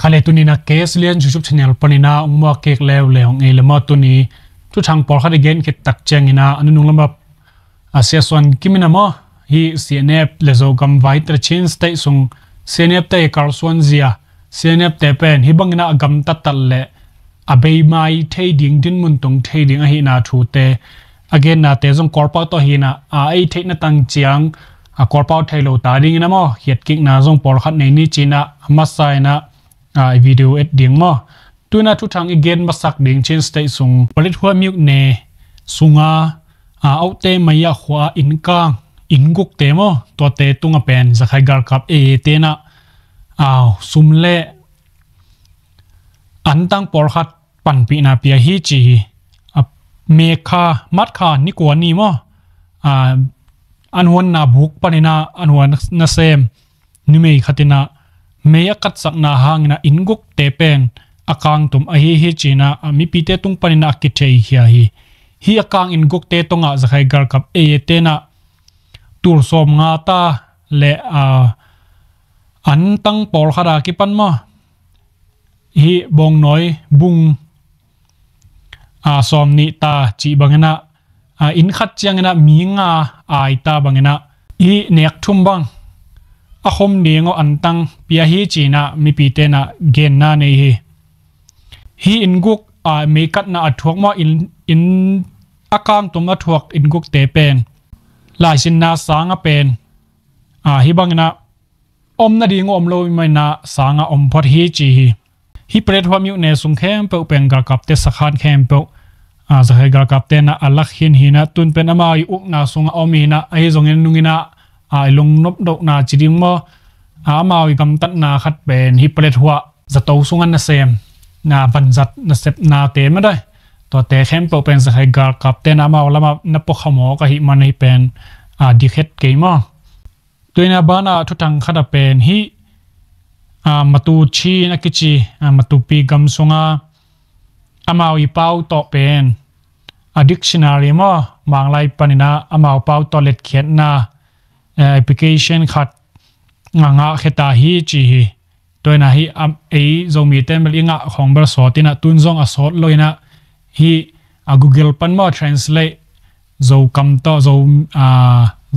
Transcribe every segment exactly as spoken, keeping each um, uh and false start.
A le tuni in ah K S Lian YouTube channel panin ah ong muak kik leuleu ing ei le maw. Tuni thuthang pawlkhat i gen khit tak ciangin ah a nunung lamah a Sia Suan Kim in ah maw, hih C N F le Zogam vai te Chin State sung C N F te i kalsuan zia, C N F te pen hih bangin ah a gamtat le a beimai thei ding, dinmun tung thei ding ahihna thute a gennate zong Kawlpau tawh hi in ah, a ei theihna tang ciang a Kawlpau thei lo ta dingin ah maw, khiatkikna zong pawlkhat nei ni ci-in ah a masa in ah a, i video et ding maw. Tu-in ah thuthang i gen masak ding Chin State sung Paletwa myone sunga, a, Aute Maya khua-a innkang, inngukte maw, tuate tungah pen Rakhine galkap A A te in ah, a, sum le antang pawlkhat panpihna pia hi ci hi. A, May kha, March kha ni kua ni maw, a, an huanna buk panin ah an huan nasem numei khat in ah mei a katsakna hangin ah inngukte pen a kangtum ahi hi ci-in ah, a, mipite tung panin ah a kitheikhia hi. Hih a kang inngukte tungah Rakhine galkap A A te in ah tul sawmnga ta le, a, antang pawlkhat a kipan maw, hih bawngnawi bung, a, sawmnih ta cih bangin ah, a, inn khat ciangin ah mi nga ai ta bangin ah hih nek thum bang a khom ding aw antang pia hi ci-in ah mipite in ah genna nei hi. Hih innguk, a, mei katna a thuak maw, inn, inn a kangtum a thuak inngukte pen laisinna sanga pen, a, hih bangin ah om nading uh om lo i manin ah sanga om phot hi ci hi. Hih Paletwa myone sung khempeuh pen galkapte sakhan khempeuh, a, Rakhine galkapte in ah a lak khin hi in ah, tun pen amau i ukna sungah om hi in ah, ahi zongin nungin ah, a, i lungnop lohna ci ding maw, a, amau i gamtatna khat pen hih Paletwa zato sungah nasem, na vanzat nasepnate mah dai, tuate khempeuh pen Rakhine galkapte in ah amau lamah na puakhamawk ahih man hih pen, a, dik het kei maw. Tu-in ah banah thuthang khat ah pen hih, a, Matuchin a kici, a, Matupi gam sunga amau i pau tawh pen, a, dictionary maw, Manglai panin ah amau pau tawh letkhiatna, a, application khat a ngahkhia ta hi ci hi. Tua in ah hih, a, ei Zomite in bel i ngah khawng bel sawt in ah, tun zong a sawt lo in ah hih, a, Google pan maw translate, Zokam tawh, Zo, a,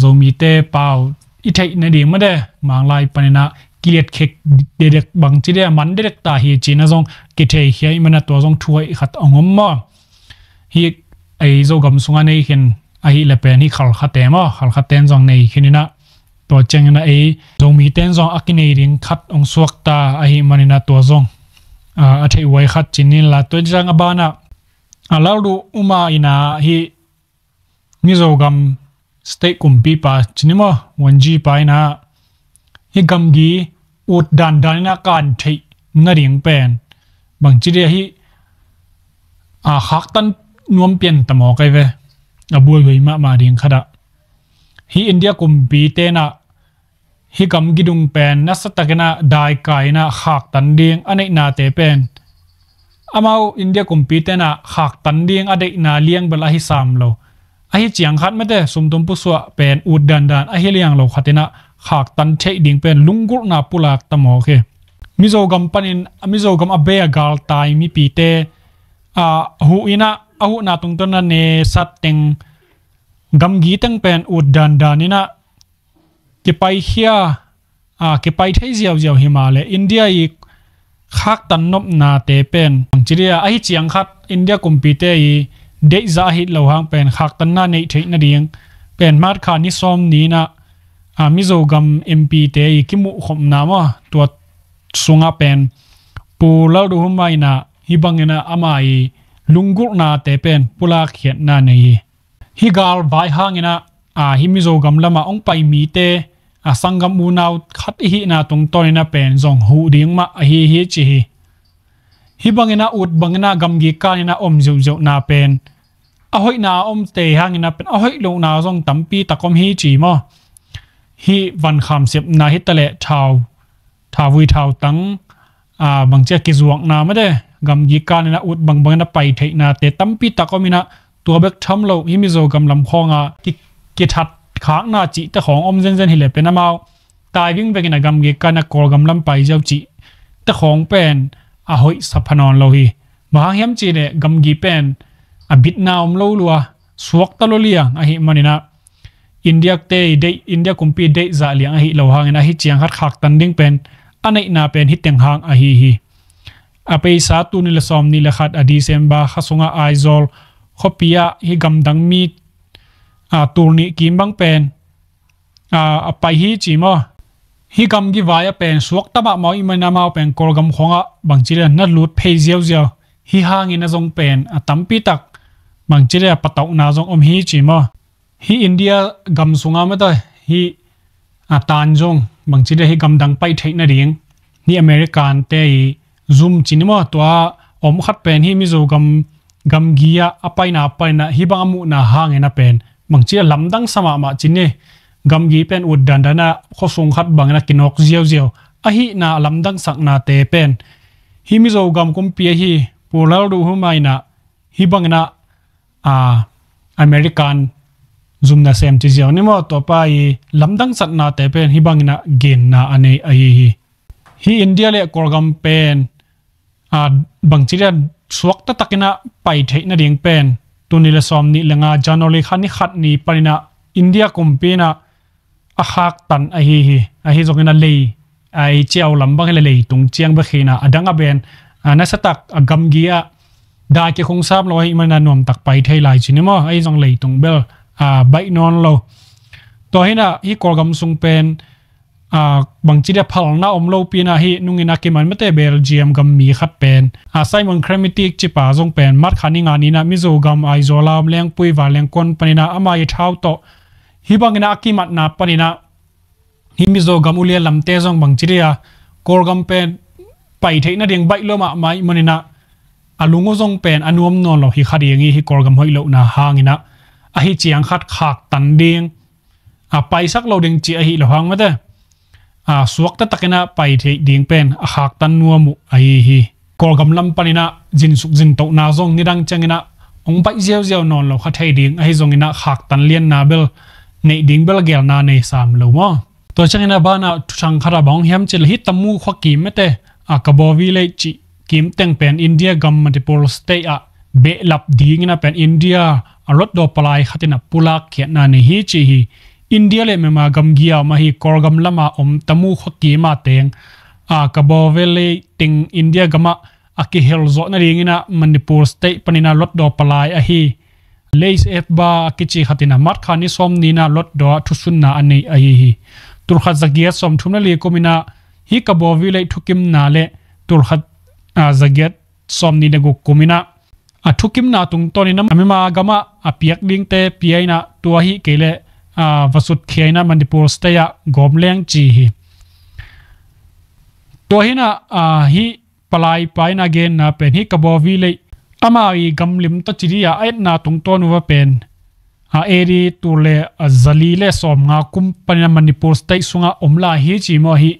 Zomite pau i theih nading mah de, Manglai panin ah kiliatkhek dedek bangci de, a man dedek ta hi ci-in ah zong kitheikhia i manin ah tua zong thu hoih khat a ngom maw. Hih ei Zogam sungah nei khin ahih leh pen hih Khalkhate maw, Khalkhate in zong nei khin in ah, tua ciangin ah ei Zomite in zong a kinei ding khat hong suak ta ahih manin ah tua zong, a, a theih huai khat ci ni la. Tua ciang a banah, a, Lalduhoma in ah hih Mizogam state kumpipa ci ni maw, Wonji pa in ah hih gamgi ut dandan in ah kan theih nading pen bangci dia hih, a, khaktan nuam pian ta maw kei ve, a buaihuai mahmah ding khat ah. Hih India kumpite in ah hih gamgi dung pen nasatakin ah daikai in ah khaktan ding a neihnate pen amau India kumpite in ah khaktan ding a deihna liang bel ahi sam lo. Ahi ciang khat mate, sumtum pusuah pen ut dandan ahi liang lo khat in ah khaktan theih ding pen lunggulhna pulak ta maw kei. Mizogam panin, Mizogam a bei a galtai mipite, a, huh in ah, a huhna tungtawn a nesat teng gamgi teng pen ut dandan in ah kipaikhia, a, kipai thei ziauziau hi mah leh India i khaktan nopnate pen bangci dia, ahi ciang khat India kumpite i deihzah ahih loh hang pen khaktanna neih theih nading pen March kha ni sawm ni in ah, a, Mizogam M P te i kimuhkhopna maw, tua sungah pen Pu Lalduhoma in ah hih bangin ah ama i lunggulhnate pen pulakkhiatna nei hi. Hih gal vai hangin ah, a, hih Mizogam lamah hong pai mite, a, sanggam unau khat i hihna tungtawn in ah pen zong huh ding mah ahi hi ci hi. Hih bangin ah ut bangin ah gamgi kan in ah om ziauziauna pen a hoihna a omte hangin ah pen a hoih lohna zong tampi tak om hi ci maw. Hih van kham sepna hi ta leh thau, thauvui thautang, a, bangci a kizuakna mate, gamgi kan in ah ut bangbang in ah pai theihnate tampi tak om in ah, tua bek tham lo hih Mizogam lam khawng ah ki, kithat khakna cihte khawng om zenzen hi leh pen amau tai vingveng in ah gamgi kan in ah Kawlgam lam pai ziau cih te khawng pen a hoih sa pha nawn lo hi. Bang hang hiam cih leh gamgi pen a bitna om lo lua, suakta lua liang ahih maninah India te i deih, India kumpi deih zah liang ahi lo hangin ahi ciang khat khaktan ding pen a neihna pen hi teng hang ahi hi. A peisa tul nih le sawm nih le khat a December kha sungah Aizawl khuapi ah hi gamdang mi a, tul nih kim bang pen a, a pai hi ci maw? Hi gamgi vai a pen suakta mahmah i man amau pen Kawlgam khawngah bangci le na lut phei ziauziau. Hi hangin a zong pen a tampi tak bangci le a patauhna zong om hi ci maw? Hi India gam sunga mata hi a tan zong bangci le hi gamdang pai theih nading hi American te i zum ci ni maw? Tua om khat pen hi Mizo gam gamgi ah a paina paina hi bang a muhna hangin a pen bangci a lamdang sa mahmah ci ni. Gamgi pen ut dandan a khuasung khat bangin a kinawk ziauziau ahihna a lamdang saknate pen hi Mizo gam kumpi ahi Pu Lalduhoma inah hi bangin a, a, American zum nasem ci ziau ni maw? Tuapa i lamdang saknate pen hi bangin a genna a nei ahi hi. Hi India le Kawlgam pen a, bangci le suakta takin a pai theih nading pen tul nih le sawm nih le nga January kha ni khat ni panin a India kumpi inah a khaktan ahi hi. Ahi zongin a lei a i ciau lam bang hi le leitung ciang bek hi inah a dang a ben a, nasatak a gamgi ah dai kikhung sam lo ahih manin a nuamtak pai thei lai ci ni maw? Ahi zong leitung bel a, baih nawn lo. Tua hi inah hi Kawlgam sung pen a, bangci dia phalna om lopi inah hi nungin a kiman mate Belgium gam mi khat pen a, Simon Kremitik cipa zong pen March kha ni nga ni inah Mizo gam Aizawl a om Lengpui Vanlengkuan panin a ama i thau tawh hi bangin a kimatna panin a hi Mizo gam ulian lamte zong bangci dia Kawlgam pen pai theih nading baih lo mahmah ahih manin a a lung uh zong pen a nuam nawn lo hi kha ding hi. Hi Kawlgam hoih lohna hangin a ahi ciang khat khaktan ding a, paisak lo ding ci ahi lo hang mate a, suakta takin a pai theih ding pen a khaktan nuam uh ahi hi. Kawlgam lam panin a zinsuk zintohna zong nidang ciangin a hong baih ziauziau nawn lo kha thei ding ahi zongin a khaktan lianna bel neih ding bel gelna nei sam lo maw? Tua ciangin a banah thuthang khat a bang hong hiam cih leh hi Tamu khua kim mate a, Kabaw Village cih kim teng pen India gam Manipur state ah behlap dingin a pen India a lotdaw palai khat in a pulak khiatna nei hi ci hi. India le Myanmar gamgi a om ahi Kawlgam lama om Tamu khua kim a teng a, Kabaw Valley teng India gamah a kihel zawh nadingin a Manipur state panin a lotdaw palai ahi Leis Etba a kici khat in a March kha ni sawm ni inah lotdaw ah thusunna a nei ahi hi. Tulkhat zagiat sawmthum le li kum inah hi Kabaw Village thukimna le tulkhat a, zagiat sawm ni le guk kum inah a thukimna tungtawn inah a Myanmar gamah a piak dingte pia inah tua hi kei leh a, va sutkhia inah Manipur state ah gawm leng ci hi. Tua hi inah a, hi palai pa in a genna pen hi Kabaw Village ama i gamlim tawh ci dih a, a etna tungtawn uh a pen a, A D tul le a, zali le sawmnga kum panin a Manipur state sungah om lai hi ci maw hi.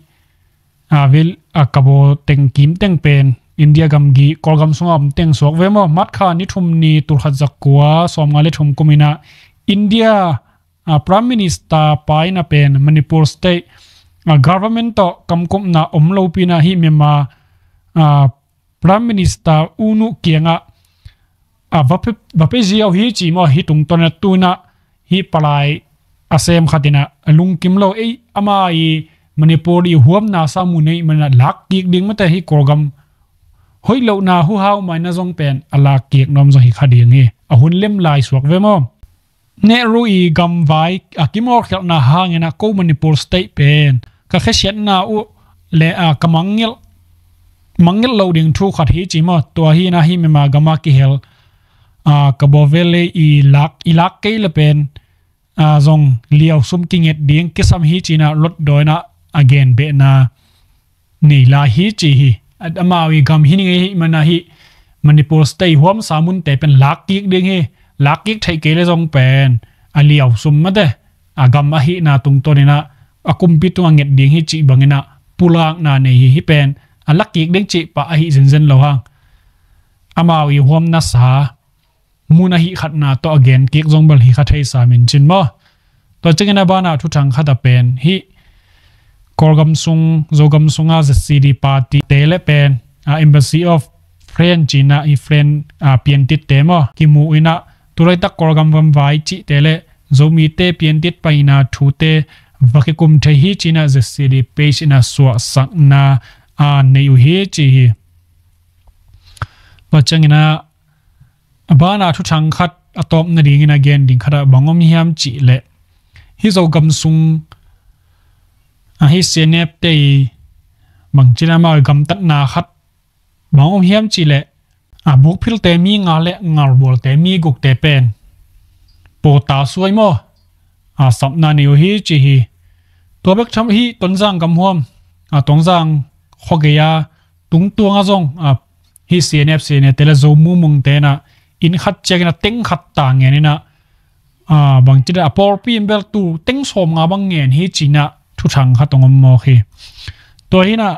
A, vil a, Kabaw teng kim teng pen India gamgi Kawlgam sungah om teng suak ve maw? March kha ni thum ni tulkhat zakua sawmnga le thum kum inah India a, Prime Minister pa in a pen Manipur state a, government tawh kamkupna om lopi inah hi Myanmar a, Prime Minister U Nu kiangah a, va pe, va pe ziau hi ci maw? Hi tungtawn a tu inah hi palai a sem khat inah a lungkim lo ei ama i Manipur i huamna sa mu nei manah lak kik ding mate hi Kawlgam hoih lohna huhau mai na zong pen a lak kik nuam zong hi kha ding hi. A hun lem lai suak ve maw? Nehru i gamvai a kimawlkhialhna hangin a ko Manipur state pen ka khasiatna uh le a ka mangngilh mangngilh lo ding thu khat hi ci maw? Tua hi inah hi Myanmar gam a kihel a, Kabaw Valley i lak i lak kei le pen a, zong liau sum kinget ding kisam hi ci inah lotdaw inah a genbehna nei lai hi ci hi. A, amau i gam hi ning ei hi manah hi Manipur state huamsa munte pen lak kik ding hi. Lak kik theih kei le zong pen a liau sum mate a gam ahihna tungtawn inah a kumpi tungah nget ding hi cih bangin a pulakna nei hi. Hi pen a lak kik ding cih pah ahi zenzen lo hang amau i huamna sa mun ahih khatna tawh a gen kik zong bel hi kha thei sa min cin maw? Tua ciangin a banah thuthang khat a pen hi Kawlgam sung, Zogam sunga Z C D party te le pen, ah, Embassy of Friend cina i friend, ah, piantit te maw, kimu ina, tulaitak Kawlgam gamvai cih te le Zomite piantit paina thu te va kikum thei hi cina Z C D page ina suahsakna, ah, nei uh hi ci hi. Tua ciangina, a bana thuthang khat a tawpna dingin a gen ding khat ah bang om hiam cih leh, hih Zogam sung, ah, hih C N F te i bangcina amau i gamtatna khat bang om hiam cih leh, ah, bukphilte mi nga le ngalbualte mi gukte pen pawta suai maw, ah, sapna nei uh hi ci hi. Tua bek tham hih Tonzang gamhuam, ah, Tonzang khuagei a tungtuang ah zong, ah, hih C N F, C N A te le Zo mumung te na inn khat ciangina teng khat ta ngen ina, ah, bangci dan a pawlpi in bel tu teng sawm nga bang ngen hi cina thuthang khat ong om mawk hi. Tua hina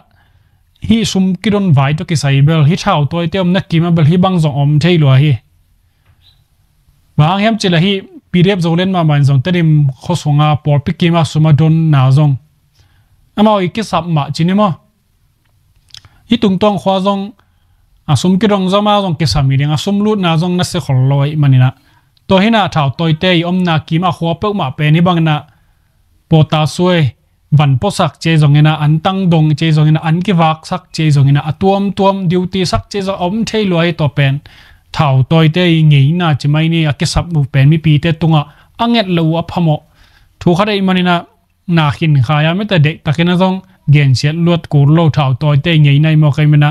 hih sum kidon vai tawh kisai bel hih thautawite omna kima bel hih bang zong om thei lua hi. Bang hang hiam cih leh hih P D F Zoland mahmah in zong Tedim khuasunga pawlpi kima sum a donna zong amau i kisap mah cin hi maw? Hih tungtuang khua zong, a sum kidong zama zong kisam hi ding, a sum lutna zong na sikhol lo ahih manina. Tua hina thautawite i omna kima khua peuhmah pen hih bangina pawta suai, van puasak ci zongina, an tangdong ci zongina, an kivaksak ci zongina, a tuamtuam duty sak ci zong a om thei lua hi. Tua pen thautawite i ngeina ci mai ni, a kisap uh pen mipite tungah a nget lo uh a phamawh thu khat ahih manina, na khin khai a mete deihtakina zong gensiat luat kul lo thautawite i ngeina i mawk ahih manina,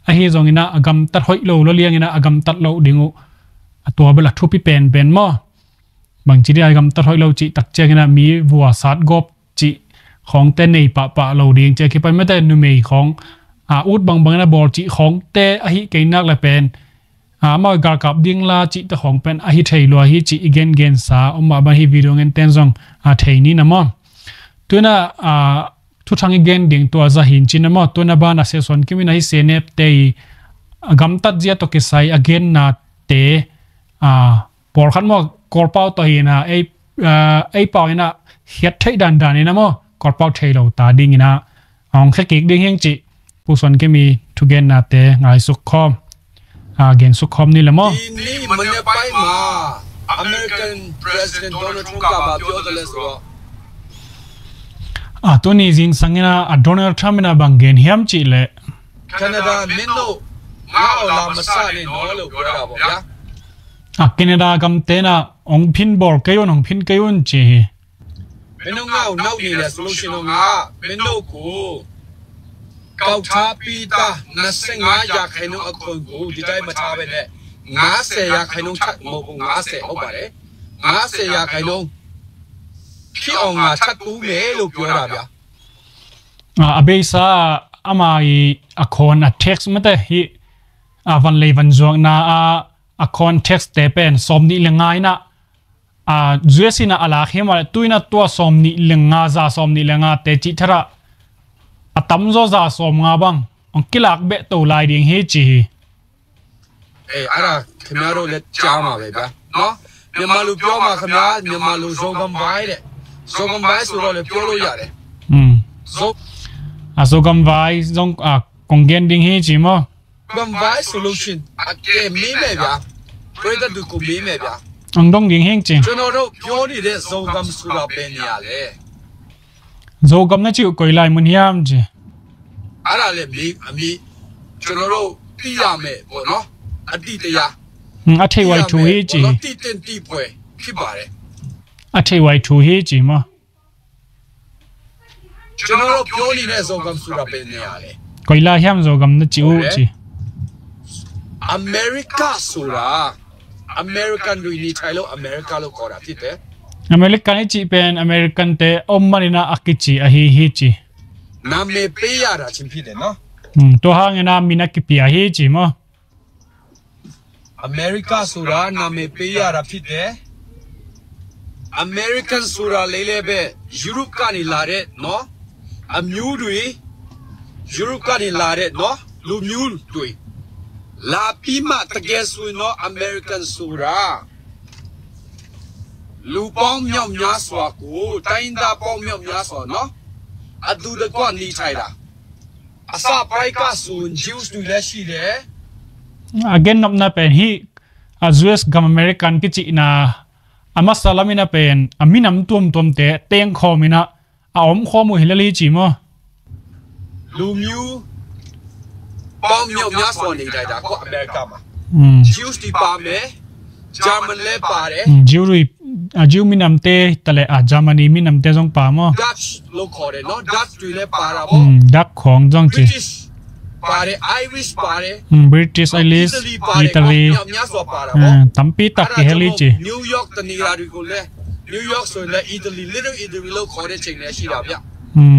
ahi zongina a gamtat hoih lo lo liangina a gamtat loh ding uh a tua bel a thupi penpen maw? Bangci dia a gamtat hoih lo cih tak ciangina mi vua sat gawp cih khawngte nei pahpah lo ding, cia kipan mete numei khawng, a, ut bangbangin a bawl cih khawngte ahi kei nak le pen, a, amau i galkap ding la cihte khawng pen ahi thei lua hi cih i gengensa om mah bang hih video ngen ten zong, a, thei ni na maw? Tuina, a, thuthang i gen ding tua za hin cin na maw? Tuina bana Sia Suan Kim ina hih C N F te i, a, gamtat zia tawh kisai a genna te, a, pawlkhat maw, Kawlpau tawh hina, ei, a, ei pau ina khiat theih dandan ina maw, Kawlpau thei lo ta dingina a hong khia kik ding hiang cih Pu Suan Kim i thugennate ngaisuk khawm, a, gensuk khawm ni le maw? ဒီနေ့မနက်ပိုင်းမှာ American President Donald Trump ကဘာပြောသလဲဆိုတော့ A, tuni zingsangina a Donald Trump ina bang gen hiam cih leh, Canada မင်းတို့ ငါ့ကိုလာမစနဲ့နော်လို့ပြောတာပေါ့ဗျာ။ A, Canada gamte na hong phin bawl kei un, hong phin kei un ci hi. မင်းတို့ငါ့ကိုနှုတ်နေတယ်ဆိုလို့ရှိရင်တော့ ငါမင်းတို့ကိုကောက်ထားပြီးသား နှစ်ဆယ့်ငါးရာခိုင်နှုန်းအခွန်ကိုဒီတိုင်းမထားဘဲနဲ့ ငါးဆယ်ရာခိုင်နှုန်းထပ်မဟုတ်ဘူး ငါးဆယ်ဟုတ်ပါတယ် ငါးဆယ်ရာခိုင်နှုန်းဖြစ်အောင်ငါထပ်တိုးမယ်လို့ပြောတာဗျာ။ A, a beisa ama i a khawn a tax mete hi, a, van lei van zuakna a, a khawn tax te pen sawm nih le nga ina, a, U S ina a lak hi mah le, tuina tua sawm nih le nga, za sawm nih le nga te cih thara a tamzaw za sawm nga bang hong kilak beh to lai ding hi ci hi. အဲအဲ့ဒါခင်ဗျားတို့လည်းကြားမှာပဲဗျာနော်မြန်မာလူပြောမှာခင်ဗျာမြန်မာလူဇော်ကမ်ဝိုင်းတဲ့ဇော်ကမ်ဝိုင်းဆိုတော့လည်းပြောလို့ရတယ် Zogam vai zong, a, kong gen ding hi ci maw? ဇော်ကမ်ဝိုင်းဆိုလို့ရှိရင်အကဲမေးမယ်ဗျာပရိသတ်တွေကိုမေးမယ်ဗျာ Ang dong ding hiang ci. ကျွန်တော်တို့ပြောနေတဲ့ဇော်ကမ်ဆိုတာဘယ်နေရာလဲ Zogam na cih uh koi lai mun hiam ci. အဲ့ဒါလည်းမေးအမေးကျွန်တော်တို့သိရမယ်ပေါ့နော်အတိတ်တရား A, a thei huai thu hi ci hi. သိသင့်သိဖွယ်ဖြစ်ပါတယ် A thei huai thu hi ci maw? ကျွန်တော်တို့ပြောနေတဲ့ဇော်ကမ်ဆိုတာဘယ်နေရာလဲ Koi lai hiam Zogam na cih uh ci. America ဆိုတာအမေရိကန်တွေနေထိုင်လို့အမေရိကလို့ခေါ်တာဖြစ်တယ် American i cih pen American te om manina a kici ahi hi ci. နာမည်ပေးရတာချင်းဖြစ်တယ်နော် Tua hangina min a kipia hi ci maw? အမေရိကဆိုတာနာမည်ပေးရတာဖြစ်တယ်အမေရိကန်ဆိုတာလေးလေးပဲယူရူပကနေလာတဲ့နော်အမျိုးတွေယူရူပကနေလာတဲ့နော်လူမျိုးတွေလာပြီးမှတကယ်ဆိုရင်တော့အမေရိကန်ဆိုတာလူပေါင်းမြောက်များစွာကိုတိုင်းရင်းသားပေါင်းမြောက်များစွာနော် အတူတကွနေထိုင်တာ။ အစာပိုက်ကဆိုရင် Jews တွေလည်းရှိတယ်။ A gen nopna pen hih, a, US gam American kicihna a masa lam in a pen a minam tuamtuamte tengkhawm in a, a omkhawm uh hi lel hi ci maw? လူမျိုးပေါင်းမြောက်များစွာနေထိုင်တာ အခုအမေရိကမှာ။ Jews တွေပါမယ်။ German လည်းပါတယ်။ Jew တွေ, a, Jew minamte တလဲ, a, Germany minamte zong pa maw? Dutch လို့ခေါ်တယ်နော်။ Dutch တွေလည်းပါတာပေါ့။ Dutch khawng zong ci. British ပါတယ်။ Irish ပါတယ်။ British, Irish, Italy ပါတယ်။ Italy မြောက်များစွာပါတာပေါ့။ Tampi tak kihel hi ci. New York တနေရာတွေကိုလည်း New York ဆိုရင်လည်း Italy, Little Italy လို့ခေါ်တဲ့ချိန်လည်းရှိတာဗျ။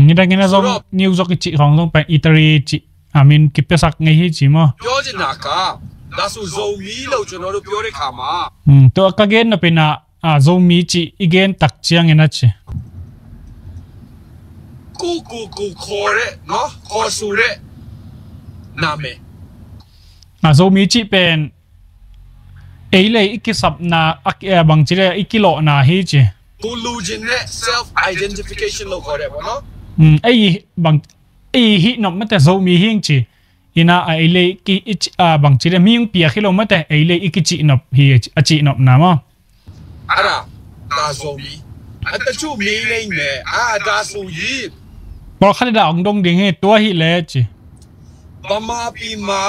Nidang in a zong New York i cih khawng zong pen Italy cih a min kipiasak ngei hi ci maw? ပြောချင်တာက ဒါဆို Zomi လို့ကျွန်တော်တို့ပြောတဲ့ခါမှာ Tua ka gen nop in a, a, Zomi cih i gen tak ciangin a ci. ကိုယ့်ကိုယ်ကိုခေါ်တဲ့နော်၊ ခေါ်ဆိုတဲ့နာမည်။ A, Zomi cih pen ei le ei i kisapna, a, a, bangci le i kilawhna hi ci. ကိုယ်လိုချင်တဲ့ self identification လို့ခေါ်တဲ့ပေါ့နော်။ Ei bang, ei hih nop mate Zomi hi ing ci. Ina, a, ei le ki, i ci, a, bangci le mi ung piak hi lo mate, ei le i kicih nop hi, a cih nopna maw? အဲ့ဒါ ဒါ Zomi. အဲ တချို့မေးလိမ့်မယ်။ အာ ဒါဆိုရင် Pawlkhat in a hong dong ding hi, tua hi leh ci. ဗမာပြည်မှာ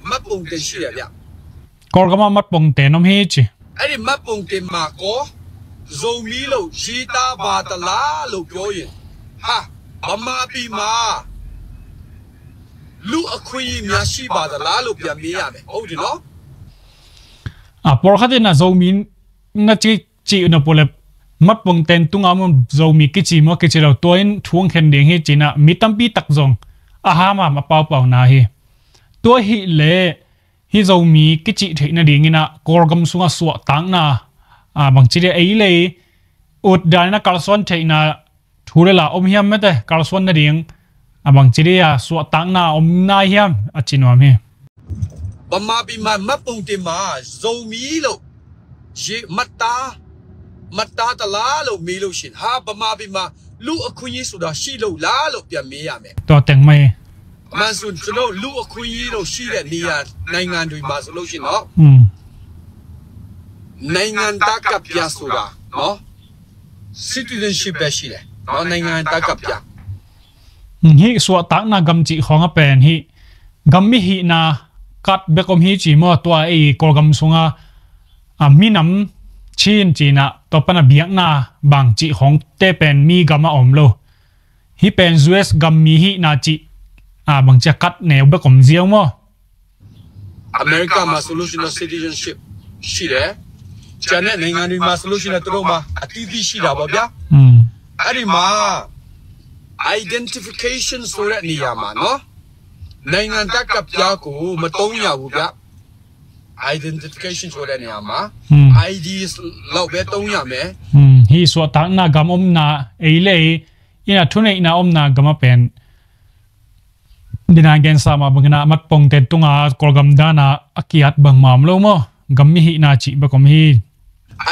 မှတ်ပုံတင်ရှိတယ်ဗျ။ Kawlgam ah မှတ်ပုံတင် om hi ci. အဲ့ဒီ မှတ်ပုံတင်မှာကော Zomi လို့ရေးသားပါသလားလို့ပြောရင် ဟာ ဗမာပြည်မှာ လူ့အခွင့်အရေးများရှိပါသလားလို့ ပြန်မေးရမယ်။ ဟုတ်တယ်နော်။ A, pawlkhat in a Zomi na ci, cih nop uh leh မှတ်ပုံတင် tungah om Zomi kici maw, kici lo, tua in thu hong khen ding hi ci-in a, mi tampi tak zong a hamham, a paupauna hi. Tua hi leh hih Zomi kicih theih nadingin a Kawlgam sungah suahtakna, a, bangci dia ei le ei ut dan in a kalsuan theihna thu le la om hiam mate, kalsuan nading a bangci dia suahtakna om nai hiam, a ci nuam hi. ဗမာပြည်မှာ မှတ်ပုံတင်မှာ Zomi လို့ရေး မှတ်သား မှတ်သားသလားလို့ မေးလို့ရှိရင် ဟာ ဗမာပြည်မှာ လူ့အခွင့်အရေးဆိုတာ ရှိလို့လားလို့ ပြန်မေးရမယ်။ Tua teng mah hi. အမှန်ဆို ကျွန်တော် လူ့အခွင့်အရေးလို့ ရှိတဲ့နေရာ နိုင်ငံတွေမှာဆိုလို့ရှိရင်တော့ နိုင်ငံသားကတ်ပြားဆိုတာနော် citizenship ပဲရှိတယ်နော် နိုင်ငံသားကတ်ပြား။ Hih suahtakna gam cih khawng a pen hih gam mihihna card bek om hi ci maw? Tua ei Kawlgam sunga, a, minam Chin ci-in a, tua pan a biakna bang cih khawngte pen mi gam ah om lo. Hih pen US gam mi hihna cih, a, bangci a card neu bek om ziau maw? အမေရိကမှာဆိုလို့ရှိရင်တော့ citizenship ရှိတယ်။ ကျန်တဲ့နိုင်ငံတွေမှာဆိုလို့ရှိရင်တော့ သူတို့မှာအသီးသီးရှိတာပေါ့ဗျာ။ အဲ့ဒီမှာ identification ဆိုတဲ့နေရာမှာနော် နိုင်ငံသားကတ်ပြားကို မသုံးရဘူးဗျ။ Identification ဆိုတဲ့နေရာမှာ ID လောက်ပဲသုံးရမယ်။ Hih suahtakna gam omna ei le ei in a thuneihna omna gam a pen, dina gensa mah bangin a matpongte tunga Kawlgam dana a kiat bangmah om lo maw? Gam mihihna cih bek om hi.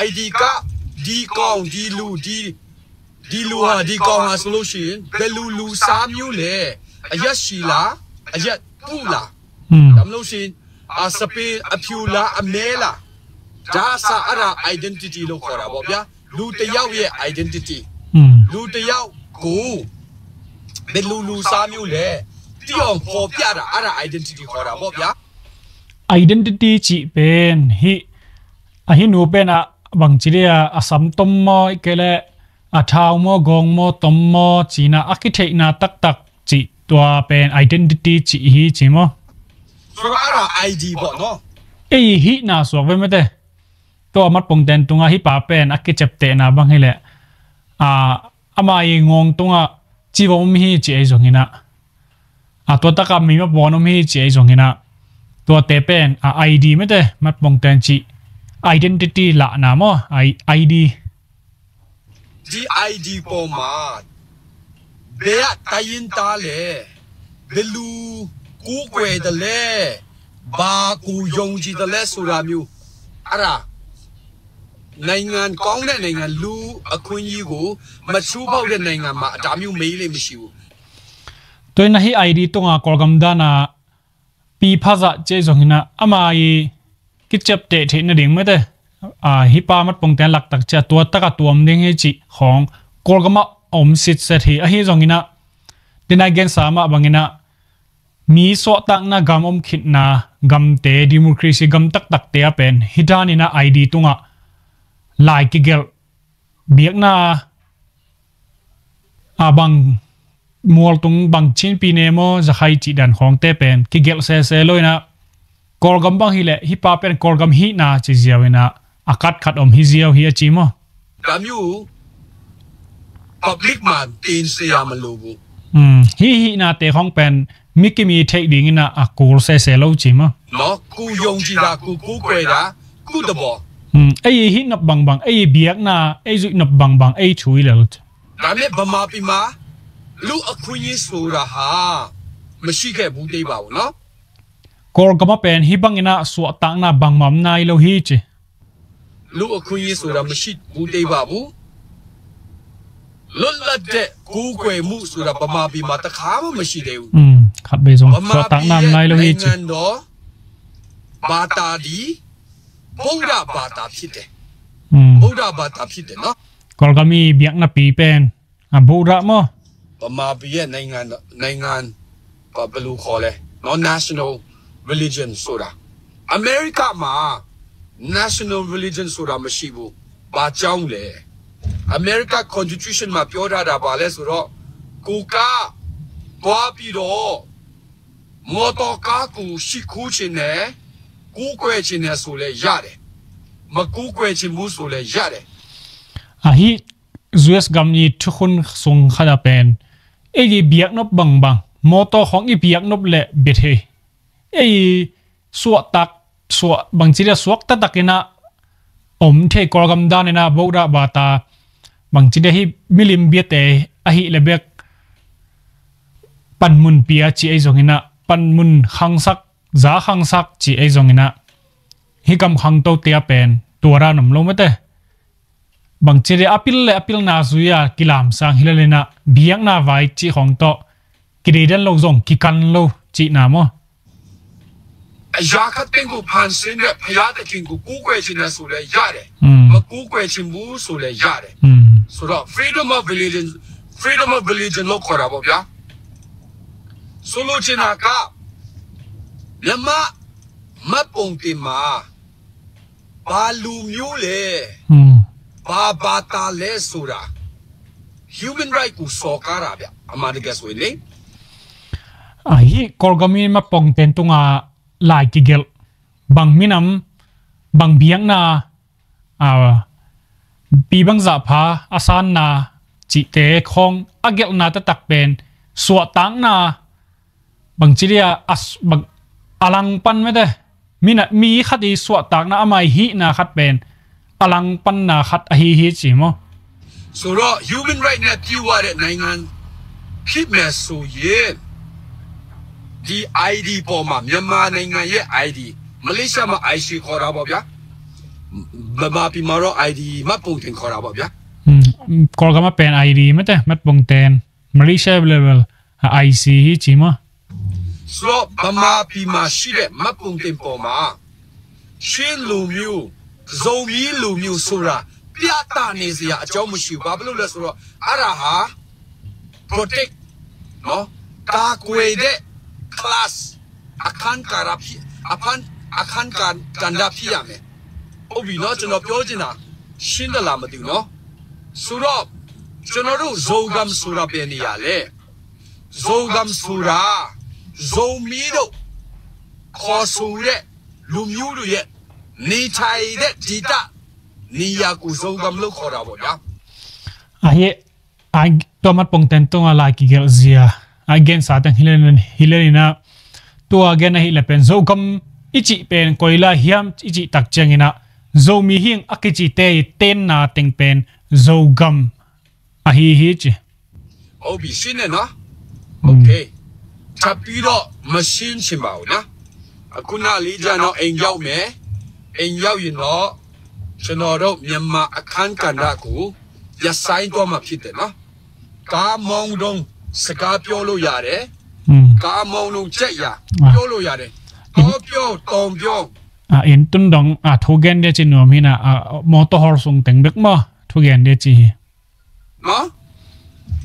ID card, ဒီကောင်၊ ဒီလူ၊ ဒီ၊ ဒီလူဟာ၊ ဒီကောင်ဟာဆိုလို့ရှိရင် ဘယ်လူလူစားမျိုးလဲ၊ အရက်ရှည်လား၊ အရက်ပူလား။ ဒါမှမဟုတ်လို့ရှိရင် အာ၊ စပင်အဖြူလား၊ အမဲလား။ ဒါအစ အဲ့ဒါ identity လို့ခေါ်တာပေါ့ဗျာ။ လူတစ်ယောက်ရဲ့ identity။ လူတစ်ယောက်ကို ဘယ်လူလူစားမျိုးလဲ၊ သိအောင်ဖော်ပြတာ၊ အဲ့ဒါ identity ခေါ်တာပေါ့ဗျာ။ Identity cih pen hih, a, hih nu pen a bangci dia, a sam tom maw, ahih kei leh a thau maw, gawng maw, tom maw, ci-in a a kitheihna taktak cih, tua pen identity cih hi ci maw? ဆိုတော့ အဲ့ဒါ ID ပေါ့နော်။ Ei hihna suak ve mate. Tua matpongte tunga hih pa pen a kiceptehna bang hi leh, a, ama i ngawng tungah civong om hi ci ei zongin a, a, tua taka mi mapawn om hi ci ei zongin a, tuate pen a ID mate, matpongte cih identity lahna maw? I, ID. ဒီ ID ပေါ်မှာ ဘယ်ကတိုင်းရင်းသားလဲ၊ ဘယ်လူကိုးကွယ်တယ်လဲ၊ ဘာကိုယုံကြည်တယ်လဲဆိုတာမျိုး၊ အဲ့ဒါ နိုင်ငံကောင်းတဲ့နိုင်ငံ၊ လူ့အခွင့်အရေးကိုမချိုးဖောက်တဲ့နိုင်ငံမှာ ဒါမျိုးမေးလေ့မရှိဘူး။ Tua in ah hih I D tunga Kawlgam dana pi phazah ci zongin ah ama i kiciapteh theih nading mete, a, hih pa Mat Pongten laktak cia tua taka tuam ding hi cih khawng Kawlgam ah om sitset hi. Ahi zongin ah, den a i gensa mah bangin ah mi suahtakna gam om khitna, gamte democracy gam taktakte a pen hih danin ah I D tungah lai kigelh, biakna a bang mualtung bang Chinpi ne maw, Zakhai cih dan khawngte pen kigelh sese lo in ah, Kawlgam bang hileh hih pa pen Kawlgam hihna ci ziau in ah a katkhat om hi ziau hi a ci maw? Damiu public man tin siya malubu. Hih hihnate khawng pen mi kimi theih dingin ah a kul sese lo ci maw? နော်၊ ကိုယ်ယုံကြည်တာ၊ ကိုယ်ကိုးကွယ်တာ၊ ကိုယ့်သဘော။ Ei hih nop bangbang, ei biakna, ei zuih nop bangbang ei thu hi lel. ဒါပေမဲ့ဗမာပြည်မှာလူ့အခွင့်အရေးဆိုတာဟာမရှိခဲ့ဘူးသေးပါဘူးနော်။ Kawlgam ah pen hih bangin ah suahtakna bangmah om nai lo hi ci. လူ့အခွင့်အရေးဆိုတာမရှိဘူးသေးပါဘူး။ လွတ်လပ်တဲ့ကိုးကွယ်မှုဆိုတာဗမာပြည်မှာတစ်ခါမှမရှိသေးဘူး။ Khat bei zong suahtakna om nai lo hi ci. ဗမာပြည်ရဲ့နိုင်ငံတော်ဘာသာဒီဗုဒ္ဓဘာသာဖြစ်တယ်။ ဗုဒ္ဓဘာသာဖြစ်တယ်နော်။ Kawlgam i biakna pi pen a Buddha maw? ဗမာပြည်ရဲ့နိုင်ငံတော်နိုင်ငံဘာဘယ်လိုခေါ်လဲနော်၊ national religion ဆိုတာ။ အမေရိကမှာ national religion ဆိုတာမရှိဘူး။ ဘာကြောင့်လဲ။ အမေရိက constitution မှာပြောထားတာဘာလဲဆိုတော့၊ ကိုယ်ကသွားပြီးတော့မော်တော်ကားကိုရှိခိုးခြင်းနဲ့ကိုးကွယ်ခြင်းနဲ့ဆိုလဲရတယ်။ မကိုးကွယ်ခြင်းဘူးဆိုလဲရတယ်။ Ahi, U S gam i thukhun sung khat ah pen ei i biaknop bangbang, mawtaw khawng i biaknop leh bia thei, ei i suahtak, suah, bangci dia suak taktakin ah om thei, Kawlgam danin ah Buddha bata, bangci dia hih milim biate ahih leh bek panmun pia ci ei zongin ah, panmun khangsak, za khangsak ci ei zongin ah, hih gam khangtote ah pen tua dan om lo mete. Bangci dia a pil le a pilna zui a kilamsang hi lel in ah biakna vai cih khawng tawh kideidan lo zong kikan lo cihna maw? အရာခပ်သိမ်းကိုဖန်ဆင်းတဲ့ဘုရားသခင်ကိုကိုးကွယ်ခြင်းနဲ့ဆိုလည်းရတယ်။ မကိုးကွယ်ခြင်းဘူးဆိုလည်းရတယ်။ ဆိုတော့ freedom of religion, freedom of religion လို့ခေါ်တာပေါ့ဗျာ။ ဆိုလိုချင်တာကမြန်မာမှတ်ပုံတင်မှာ ဘာလူမျိုးလဲ။ ဘာဘာသာလဲဆိုတာ human right ကိုစော်ကားတာဗျ။ အမှန်တကယ်ဆိုရင်လေ။ Ahi, Kawlgam i Mat Pongten tungah lai kigelh, bang minam, bang biakna, a, pi bangzah pha a sanna cihte khawng a gelhna taktak pen suahtakna, bangci dia a langpan mete, mi khat i suahtakna, ama i hihna khat pen a langpanna khat ahi hi ci maw? ဆိုတော့ human right နဲ့ပြည့်ဝတဲ့နိုင်ငံဖြစ်မယ်ဆိုရင်ဒီ ID ပေါ်မှာမြန်မာနိုင်ငံရဲ့ ID မလေးရှားမှာ IC ခေါ်တာပေါ့ဗျာ။ ဗမာပြည်မှာတော့ ID မှတ်ပုံတင်ခေါ်တာပေါ့ဗျာ။ Kawlgam ah pen ID mete, မှတ်ပုံတင်, Malaysia level ah IC hi ci maw? ဆိုတော့ဗမာပြည်မှာရှိတဲ့မှတ်ပုံတင်ပေါ်မှာချင်းလူမျိုး၊ ဇိုမီးလူမျိုးဆိုတာပြသနေစရာအကြောင်းမရှိဘူး။ ဘာဖြစ်လို့လဲဆိုတော့အဲ့ဒါဟာ protect နော်၊ ကာကွယ်တဲ့ class အခန်းကဏ္ဍဖြစ်၊ အခန်း၊ အခန်းကဏ္ဍဖြစ်ရမယ်။ ဟုတ်ပြီနော်၊ ကျွန်တော်ပြောချင်တာရှင်းသလားမသိဘူးနော်။ ဆိုတော့ကျွန်တော်တို့ဇိုဂမ်ဆိုတာဘယ်နေရာလဲ။ ဇိုဂမ်ဆိုတာဇိုမီးတို့ခေါ်ဆိုတဲ့လူမျိုးတွေရဲ့နေထိုင်တဲ့ဒေသနေရာကိုဇိုဂမ်လို့ခေါ်တာပေါ့ဗျာ။ Ahi, a, tua Mat Pongten tungah lai kigelh zia a gensa teng hi lel in ah, tua gen ahih leh pen Zogam i cih pen koi lai hiam i cih tak ciangin ah Zomi hi ing a kicite i tenna teng pen Zogam ahi hi ci. ဟုတ်ပြီ၊ ရှင်းတယ်နော်။ Okay။ ထပ်ပြီးတော့မရှင်းချင်ပါဘူးနော်။ အခုနလေးကျတော့အိမ်ရောက်မယ်။ အိမ်ရောက်ရင်တော့ကျွန်တော်တို့မြန်မာအခန်းကဏ္ဍကိုရပ်ဆိုင်းသွားမှာဖြစ်တယ်နော်။ ကားမောင်းတုန်းစကားပြောလို့ရတယ်။ ကမုန်နုန်ကြက်ရာ အာ ပြောလို့ရတယ်။ အင်း တောပြောတောင်ပြော အာ အင်း တွင်းတောင် အာ ထိုးဂဲန်ဒဲချီနုမ်ဟိနာ အာ မော်တော်ဟော်စုံတင်ဘက်မ ထိုးဂဲန်ဒဲချီ နော်။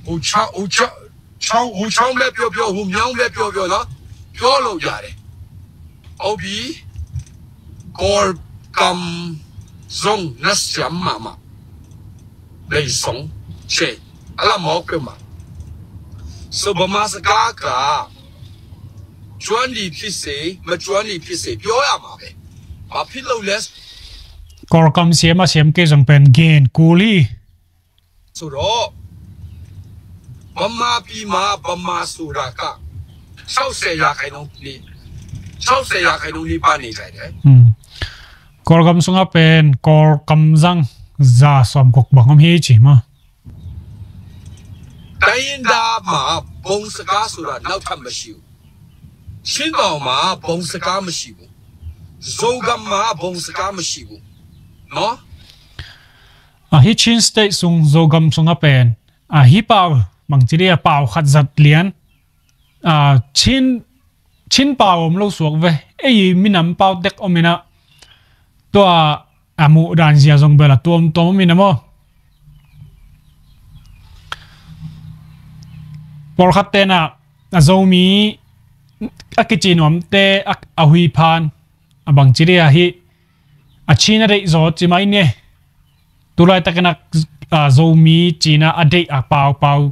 ဟိုချောင်း ဟိုချောင်း ချောင်း ဟိုချောင်းပဲပြောပြော ဟိုမြောင်းပဲပြောပြောနော် ပြောလို့ရတယ်။ ဟုတ်ပြီ။ ကော်ကံဇုန် နတ်ဆရာမမှာ နေဆုံးချေ အဲ့လိုမဟုတ်ဘူးမှာ။ ဆို ဗမာစကားက ကျွမ်းသည်ဖြစ်စေ မကျွမ်းသည်ဖြစ်စေ ပြောရမှာပဲ။ ဘာဖြစ်လို့လဲ။ ကော်ကံဆရာမဆရာမကဲဇုန်ပန်ဂဲန်ကူလီ ဆိုတော့ ဗမာပြည်မှာ ဗမာဆိုတာက ခြောက်ဆယ်ရာခိုင်နှုန်းနေ၊ ခြောက်ဆယ်ရာခိုင်နှုန်းနီးပါးနေကြတယ်။ อืม ကော်ကံစံငါပန် ကော်ကံစံ ရာစုံကွက်ဘင်အမ်ဟီချီမ။ တိုင်းရင်းသားမှာ ဘုံစကားဆိုတာ နောက်ထပ်မရှိဘူး။ ချင်းတောင်မှာ ဘုံစကားမရှိဘူး။ ဇိုဂမ်မှာ ဘုံစကားမရှိဘူး။ နော်။ အဟိ Chin State စုံ ဇိုဂမ်စုံအပန် အဟိပဝ် ဘင်ချီဒဲ အပဝ်ခတ်ဇတ်လျန် အ Chin Chin ပဝ်အမ်လိူဝ်စုံဝဲ အဟိ မီနမ်ပဝ်တ့ၢ်အမ်မီန တွၢ် အမူဒၢၣ်စရာစုံဘဲလၢ တွမ်တွမ်အမ်မီနမီ ပော်ခတ်တ့ၢ်န အ Zomi အကချင်နမ်တ့ၢ် အ အဟိဖန် အဘင်ချီဒဲ အဟိ အ Chin အဒဲး ဇိုချီမအံၤန့ၣ် တူလၢ်တကန အ Zomi ချီန အဒဲး အပဝ်ပဝ်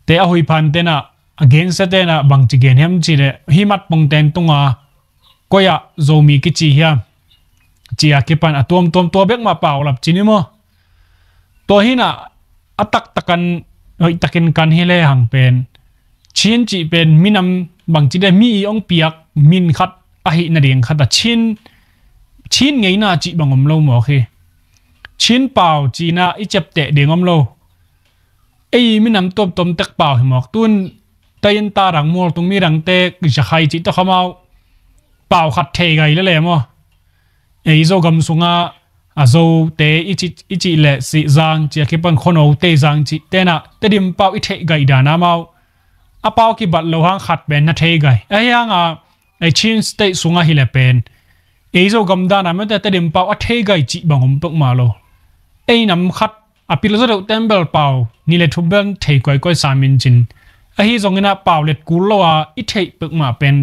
တ့ၢ် အဟိဖန်တ့ၢ်န အဂဲန်စ့တ့ၢ်န ဘင်ချီဂဲန်ဟဲမ်ချီဒဲ ဟိမတ်ပုန်တ့ၢ်တုံၢ်အ ကွၢ်ယ Zomi ကချီဟဲမ် ချီအက့ပန် အတွမ်တွမ်တွၢ်ဘက်မပဝ်လပ်ချီနမီ တွၢ်ဟိန အတၢ်တၢ်ကၢ် ဟို တၢ်ကၢ်ကၢ်ဟီလဲႁင်ပၢၢ် Chin ချီပၢၢ် မီနမ် ဘင်ချီဒဲ မီအီဢွင်ပီဢၢ် မီၢ်ခတ် အဟိၣ်နဒဵင်ၶတ် တၢ် Chin Chin ငဲၢ်နၢ်ချီဘင်အမ်လိူဝ်မီၢ်ဃီ Chin ပဝ်ချီန အံၣ်စပ်တ့ၢ်ဒဵင်အမ်လိူဝ် အဟိ မီနမ်တွမ်တွမ်တ့ၢ်ပဝ်ဟီမီၢ် တုၢ် တိုင်းရင်းသား ရန် မီၢ်တုံ မီး ရန် တ့ၢ် ရခိုင် ချီတခီမီၢ် ပဝ်ခတ်ထဲဂၤလၢလဲၣ်မီၢ် အဟိ ဇိုဂမ်စုံအ အ ဇိုတ့ၢ် အံၣ်ချီ အံၣ်ချီလဲၣ် စံၣ်စၣ် ချီအက့ပန် ခိၣ်နူာ်တ့ၢ်စၣ် ချီတ့ၢ်န တဒိၣ်ပဝ်အံၣ်ထဲဂၤဒၣ်နမီၢ် အပဝ်က့ဘတ်လိူဝ်ဟင်ခတ်ပၢၢ် နထဲဂၤ အဟိၣ်ဟင်အ အဟိ Chin State စုံအဟီလဲပၢၢ် အဟိ ဇိုဂမ်ဒၣ်နမီၢ်တ့ၢ် တဒိၣ်ပဝ်အထဲဂၤချီဘင်အမ်ပၢၢ်မီၢ်လိူဝ် အဟိနမ်ခတ် အပီလီစဒုတ့ၢ်ဘဲလ်ပဝ် နံၣ်လဲၣ်ထူဘဲလ်ထဲကွၢ်ကွၢ် စၢ်မီၣ်ချီ အဟိ ဇိုင်န ပဝ်လဲၣ်ကူလိာ်အံၣ်ထဲပၢၢ်မီၢ်ပၢၢ်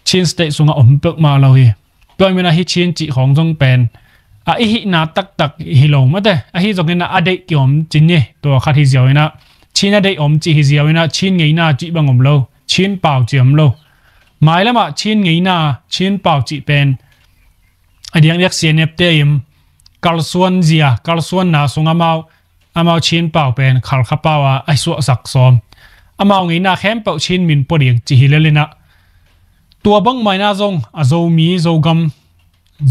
Chin State စုံအမ်ပၢၢ်မီၢ်လိူဝ်ဟီ တွၢ်မီန အဟိ Chin ချီဃီစုံပၢၢ် အဟိၣ်နၢ်တၢ်တၢ်ဟီလိာ်မီၢ်တ့ၢ် အဟိ ဇိုင်န အဒဲးက့အမ်ချီန့ၣ် တွၢ်ခတ်ဟီစ့ဝဲန Chin အဒဲးအမ်ချီဟီစ့ဝဲန Chin ငဲၢ်နၢ်ချီဘင်အမ်လိူဝ် Chin ပဝ်ချီအမ်လိူဝ် မၤလၢမး Chin ငဲၢ်နၢ် Chin ပဝ်ချီပၢၢ် အဒိၣ်အဒိၣ် စံၣ်နဲၣ်တ့ၢ်အံၤ ကၢ်စွၣ်စ့ ကၢ်စွၣ်နၢ်စုံအမီၢ် အမီၢ် Chin ပဝ်ပၢၢ် ခါလ်ခါပဝ်အ အဟိ စွၣ်စၢ်စီၣ် အမီၢ်ငဲၢ်နၢ် ခဲမ်ပဝ် Chin မီၣ်ပှီၣ်ဒၣ်ချီဟီလဲၣ်လီန တွၢ်ဘင်မၤနၢ်စုံ အ Zomi ဇိုဂမ်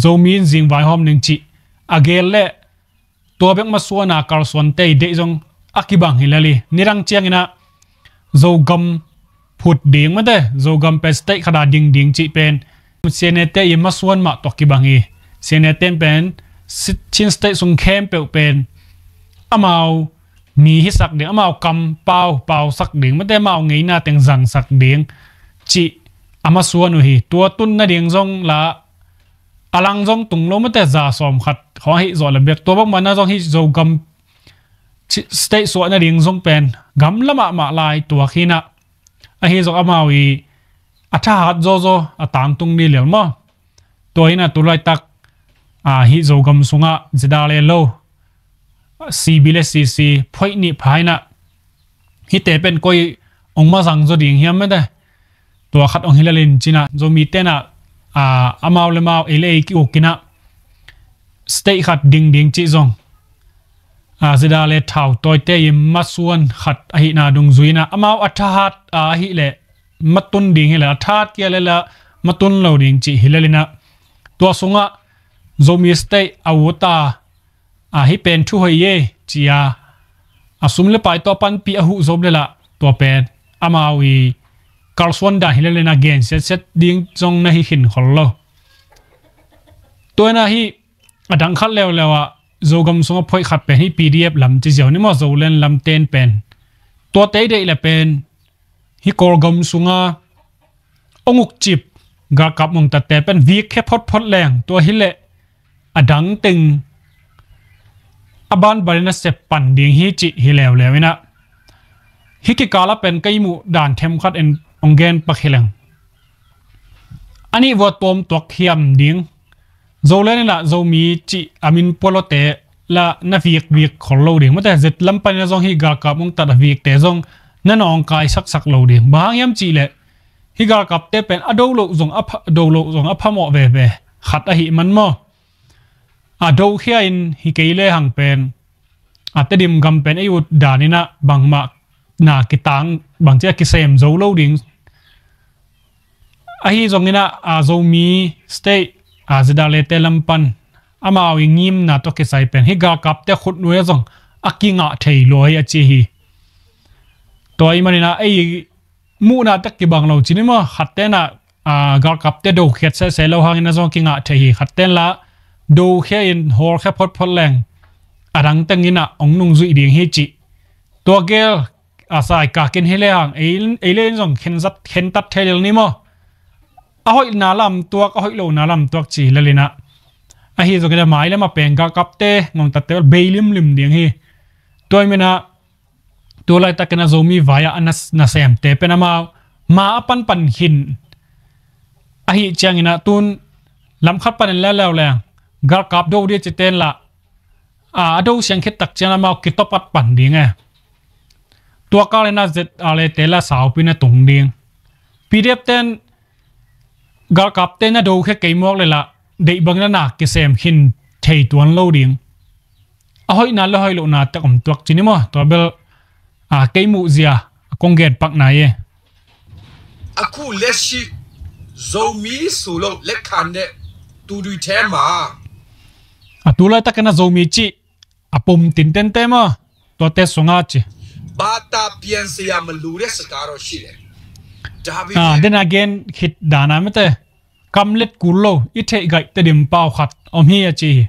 Zomi စံၣ်ဝဲဟီၣ်မီၣ်ချီ အဂဲလၢ တွၢ်ဘင်မၤစွၣ်နၢ် ကၢ်စွၣ်တ့ၢ်အံၤဒၣ်စုံ အက့ဘင်ဟီလဲၣ်လီ နံၣ်ရၣ်ချီငဲၢ်နၢ် ဇိုဂမ် ဖုတ်ဒဵင်မီၢ်တ့ၢ် ဇိုဂမ်ပၢၢ် State ခါဒၣ်ဒၣ်ဒၣ်ချီပၢၢ် စံၣ်နဲၣ်တ့ၢ်အံၤမၤစွၣ်မး တွၢ်က့ဘင်ဟီ စံၣ်နဲၣ်တ့ၢ်ပၢၢ် Chin State စုံခဲမ်ပဝ်ပၢၢ် အမီၢ် မီၢ်ဟီစၢ်ဒၣ် အမီၢ်ကမ်ပဝ် ပဝ်စၢ်ဒၣ်မီၢ်တ့ၢ် အမီၢ်ငဲၢ်နၢ်တ့ၢ်စၢ်စၢ်ဒၣ် ချီ အမၤစွၣ်နုၢ်ဟီ တွၢ်တုၢ်နဒၣ်စုံလၢ အလၢ်စုံတုံလိာ်မီၢ်တ့ၢ် စၢ်စီၣ်ခတ် ခီဟီၣ်စီၣ်လၢဘၣ် တွၢ်ဘင်မၤနၢ်စုံဟီ ဇိုဂမ် State စွၣ်နဒၣ်စုံပၢၢ် ဂမ်လၢမးမးလၢ်တွၢ်က့န အဟိ ဇိုဂမ်အမီၢ်အံၤ အထၢၣ်ဟးၣ်စီစီ အတၢ်တုံၣ်ဒၣ်လဲၣ်မီၢ် တွၢ်ဟီန တူလၢ်တၢ် အဟိ ဇိုဂမ်စုံအ စံၣ်ဒၣ်လဲၣ်လိာ် စံၣ်ဘံၣ်လဲၣ်စံၣ်စံၣ် ဖှီၣ်နံၣ်ဖးနၢ် ဟီတဲပၢၢ်ကွၢ် အီၣ်မၤစၢ်စီဒၣ်ဟီမီၢ်တ့ၢ် တွၢ်ခတ်အီၣ်ဟီလဲၣ်လီ ချီနၢ် Zomi တ့ၢ်နၢ် အ အမီၢ်လၢမီၢ် အ့လၢအ့က့အိၣ်က့နၢ် State ခတ်ဒၣ်ဒၣ်ချီစုံ အစံၣ်ဒၣ်လဲၣ်ထီၣ်တွၢ်တ့ၢ်အံၤ မၤစွၣ်ခတ်အဟိနၢ်ဒုံၣ်စုံနၢ် အမီၢ်အထၢၣ်ဟးၣ် အဟိလဲၣ် မၤတုၢ်ဒၣ်ဟီလဲၣ် အထၢၣ်ဟးၣ်က့လဲၣ်လၢ မၤတုၢ်လိာ်ဒၣ်ချီဟီလဲၣ်လီနၢ် တွၢ်စုံအ Zomi State အဝူတၢ် အဟိပၢၢ်ထူၣ်ဟီယဲ ချီယၤ အစုံလၢပၢ်တီၢ်ပၢၢ်ပံအဟူးစီဘျဲၣ်လၢ တွၢ်ပၢၢ် အမီၢ်အံၤ ကၢ်စွၣ်ဒၣ်ဟီလဲၣ်လီနၢ် ဂဲၢ်စဲးစဲးဒၣ်စုံနၢ်ဟီၣ်ဟီၣ်ဃီလီၤ တွၢ်နၢ်ဟီၣ် အဒၣ်ခတ်လဲၣ်လဲၣ်ဝဲ ဇိုဂမ်စုံအဖှီၣ်ခတ်ပၢၢ်ဟီၣ် PDF လမ်ချီစ့ဝဲနမီၢ် ဇိုလၣ်လမ်တ့ၢ်ပၢၢ် တွၢ်တ့ၢ်ဒၣ်လဲၣ်ပၢၢ် hih Kawlgam sunga ong ukcip galkap ngongtatte pen vik khia photphot leng tua hileh a dang teng a banbanin a sep pan ding hi cih hi leuleu inah, hih kikala pen ka i muh dan themkhat in ong gen pak hi leng, a nih vua tuam tuak hiam ding. Zoland inah Zomi cih a min pualawte la na vikvik khol lo ding. Mate zet lam panin a zong hih galkap ngongtat a vikte zong na nawngkai saksak lo ding. Bang hang hiam cihleh hih galkapte pen a do loh zong a pha, do loh zong a phamawh veve khat ahih man maw? A dokhia in hi kei lehang pen a Tedim gam pen ei ut daninah bangmah na kitang bangci a kisem zo lo ding. Ahi zonginah a Zomi state a ZRA te lam pan amau i ngimna tawh kisai pen hih galkapte khutnuai ah zong a kingah thei lua hi a ci hi. Tua i maninah ei muhna tek kibang lo cin i maw? Khat tenah a galkapte dokhiat sehseh lo hangin a zong kingah thei hi. Khat ten la dokhia in hawlkhia photphot leng a dang tenginah ong nungzuih ding hi cih. Tua gel a saikak in hi lehang ei, ei le in zong khen zat, khentat thei lel ni maw? A hoihna lam tuak, a hoih lohna lam tuak ci lelinah ahi zongin a mai lam a peng galkapte ngongtatte bei limlim ding hi. Tua i minah tu laitakin a Zomi vai-ah a nas-, nasemte pen amau ma a panpan khin ahih cianginah tun lamkhat panin leuleu leng galkap do dih ci tenlah a, a do siang khit tak ciang amau kitopat pan ding e. Tua kal inah ZRA te la saupi na tung ding. PDF ten galkapte na dokhia kei mawk leh lah deih bangin a na kisem khin thei tuan lo ding. A hoihna le hoih lohna tek om tuak cin i maw? Tua bel a, kei muhzia a kong gen pak nai e. အခုလက်ရှိ Zomi ဆိုလို့ လက်ခံတဲ့ သူတွေထဲမှာ A tu laitakin a Zomi cih a pum tintente maw? Tuate sungah ci. ဘာသာပြန်စရာမလိုတဲ့စကားတော့ရှိတယ်။ ဒါပေမဲ့ A, den a gen khit dana mate, kam let kul lo, i theih gaih Tedim pau khat om hi a ci hi.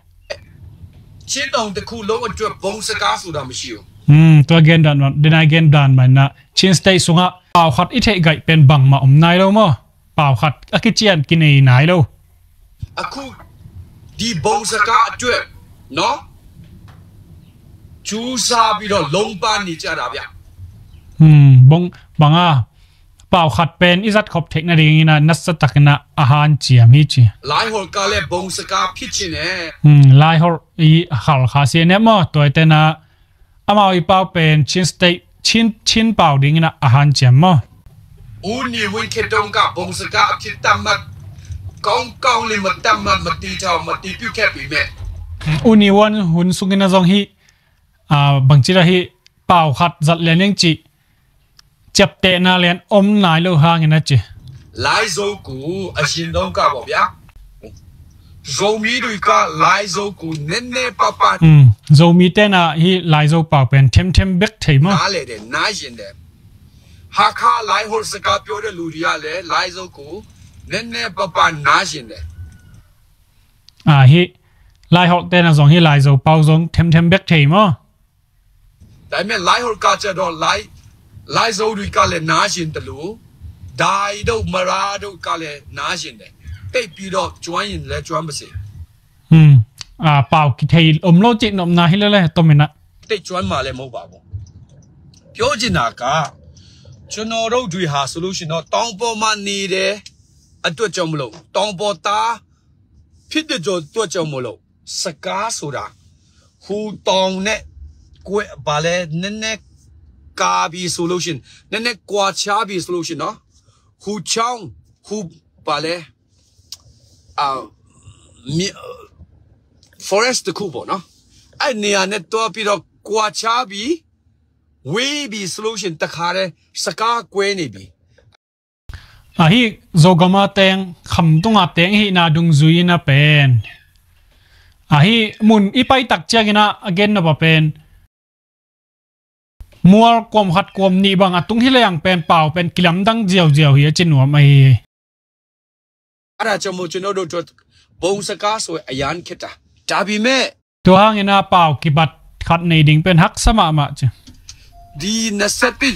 ချင်းတောင်တစ်ခုလုံးအတွက် ဘုံစကားဆိုတာမရှိဘူး။ Hmm, tua gen dan man, den a gen dan man na Chin State sungah pau khat i theih gaih pen bangmah om nai lo maw? Pau khat a kician kinei nai lo. အခုဒီဘုံစကားအတွက်နော် ကြိုးစားပြီးတော့ လုံးပန်းနေကြတာဗျ။ Hmm, bong, bang a, pau khat pen i zat khop theih nadingin a, nasa takin a, a hanciam hi ci. လိုင်းဟော်ကလည်း ဘုံစကားဖြစ်ချင်တယ်။ Hmm, Laiholh i Halkha C N F maw, tua i tenah amau i pau pen Chin State, Chin, Chin pau dingin a, a hanciam maw? ဦးနေဝင်းခေတ်တုန်းက ဘုံစကားအဖြစ်သတ်မှတ် ကောင်းကောင်းလေး မသတ်မှတ် မတည်ထောင် မတည်ပြုခဲ့ပေမဲ့ U Ne Win hun sungin a zong hih, a, bangci lah hih pau khat zat lian ing cih ciaptehna lian om nai lo hangin a ci. လိုင်းဇုပ်ကို အရင်တုန်းကပေါ့ဗျာ ဇုပ်မီးတွေက လိုင်းဇုပ်ကို နည်းနည်းပါးပါး Hmm, Zomi tenah hih Laizo pau pen themthem bek thei maw? နားလည်တယ် နားယဉ်တယ်။ ဟာခါ လိုင်းဟော်စကားပြောတဲ့လူတွေကလည်း လိုင်းဇုပ်ကို နည်းနည်းပါးပါး နားယဉ်တယ်။ A, hih Laiholh tenah zong hih Laizo pau zong themthem bek thei maw? ဒါပေမဲ့ လိုင်းဟော်ကကျတော့ လိုင်း လိုင်းဇုပ်တွေကလည်း နားယဉ်တယ်လို့ ဒိုင်းတို့ မရါတို့ကလည်း နားယဉ်တယ်။ သိပ်ပြီးတော့ ကျွမ်းရင်လည်း ကျွမ်းပါစေ။ Hmm. A, pau kithei om lo cih nopna hi lele, tom inah. သိပ်ကျွမ်းမှာလည်း မဟုတ်ပါဘူး။ ပြောချင်တာက ကျွန်တော်တို့တွေဟာဆိုလို့ရှိရင်တော့ တောင်ပေါ်မှာနေတဲ့အတွက်ကြောင့်မလို့ တောင်ပေါ်သားဖြစ်တဲ့အတွက်ကြောင့်မလို့ စကားဆိုတာ ဟူတောင်နဲ့ကွဲ ဘာလဲ နည်းနည်းကာပြီးဆိုလို့ရှိရင် နည်းနည်းကွာခြားပြီးဆိုလို့ရှိရင်နော် ဟူချောင်း ဟူ ဘာလဲ အာ မြေ forest တစ်ခုပေါ့နော်။ အဲ့နေရာနဲ့တွားပြီးတော့ ကွာခြားပြီး ဝေးပြီးဆိုလို့ရှိရင် တခါတည်း စကားကွဲနေပြီ။ Ahi, Zogam a teng, khamtung a teng ihihna dungzui in a pen, ahi, mun i pai tak ciangin a, a gen nop a pen, mual kuam khat kuam nih bang a tung hi leng pen pau pen kilamdang ziauziau hi a ci nuam ahi hi. အဲ့ဒါကြောင့်မို့ ကျွန်တော်တို့အတွက် ဘုံစကားဆိုရင် အရမ်းခက်တာ။ ဒါပေမဲ့ Tua hangin a pau kibat khat nei ding pen haksa mahmah ci. ဒီနှစ်ဆယ့်တစ်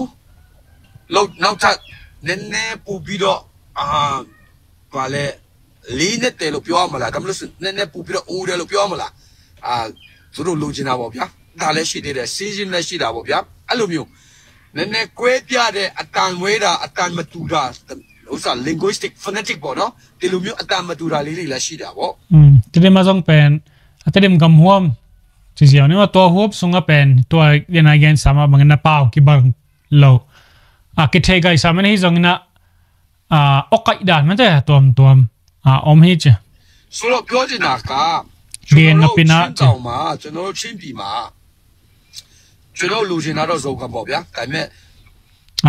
လုပ် နောက်ထပ်နည်းနည်းပိုပြီးတော့အာဘာလဲလေးနှစ်တည်းလို့ပြောရမလားဒါမှမဟုတ်နည်းနည်းပိုပြီးတော့ order လို့ပြောရမလားအာသူတို့လိုချင်တာပေါ့ဗျာဒါလည်းရှိသေးတယ် season လည်းရှိတာပေါ့ဗျာအဲ့လိုမျိုးနည်းနည်းကွဲပြားတဲ့အတန်ဝဲတာအတန်မတူတာဥစ္စာ linguistic phonetic ပေါ့နော်ဒီလိုမျိုးအတန်မတူတာလေးတွေလည်းရှိတာပေါ့ Tidi ma zong pen a Tedim gam huam ci ziau ni ma tua huap sung a pen tua lian a gen sama bangin na pau ki bang lo a ki thei gai sama ni hi zong ina a okai dan ma te tuam tuam a om hi ci. ဆိုတော့ပြောချင်တာက Gen na pina ချင်းတောင်မှာကျွန်တော်တို့ချင်းပြည်မှာကျွန်တော်လူချင်တာတော့ဇော်ကံပေါ့ဗျာဒါပေမဲ့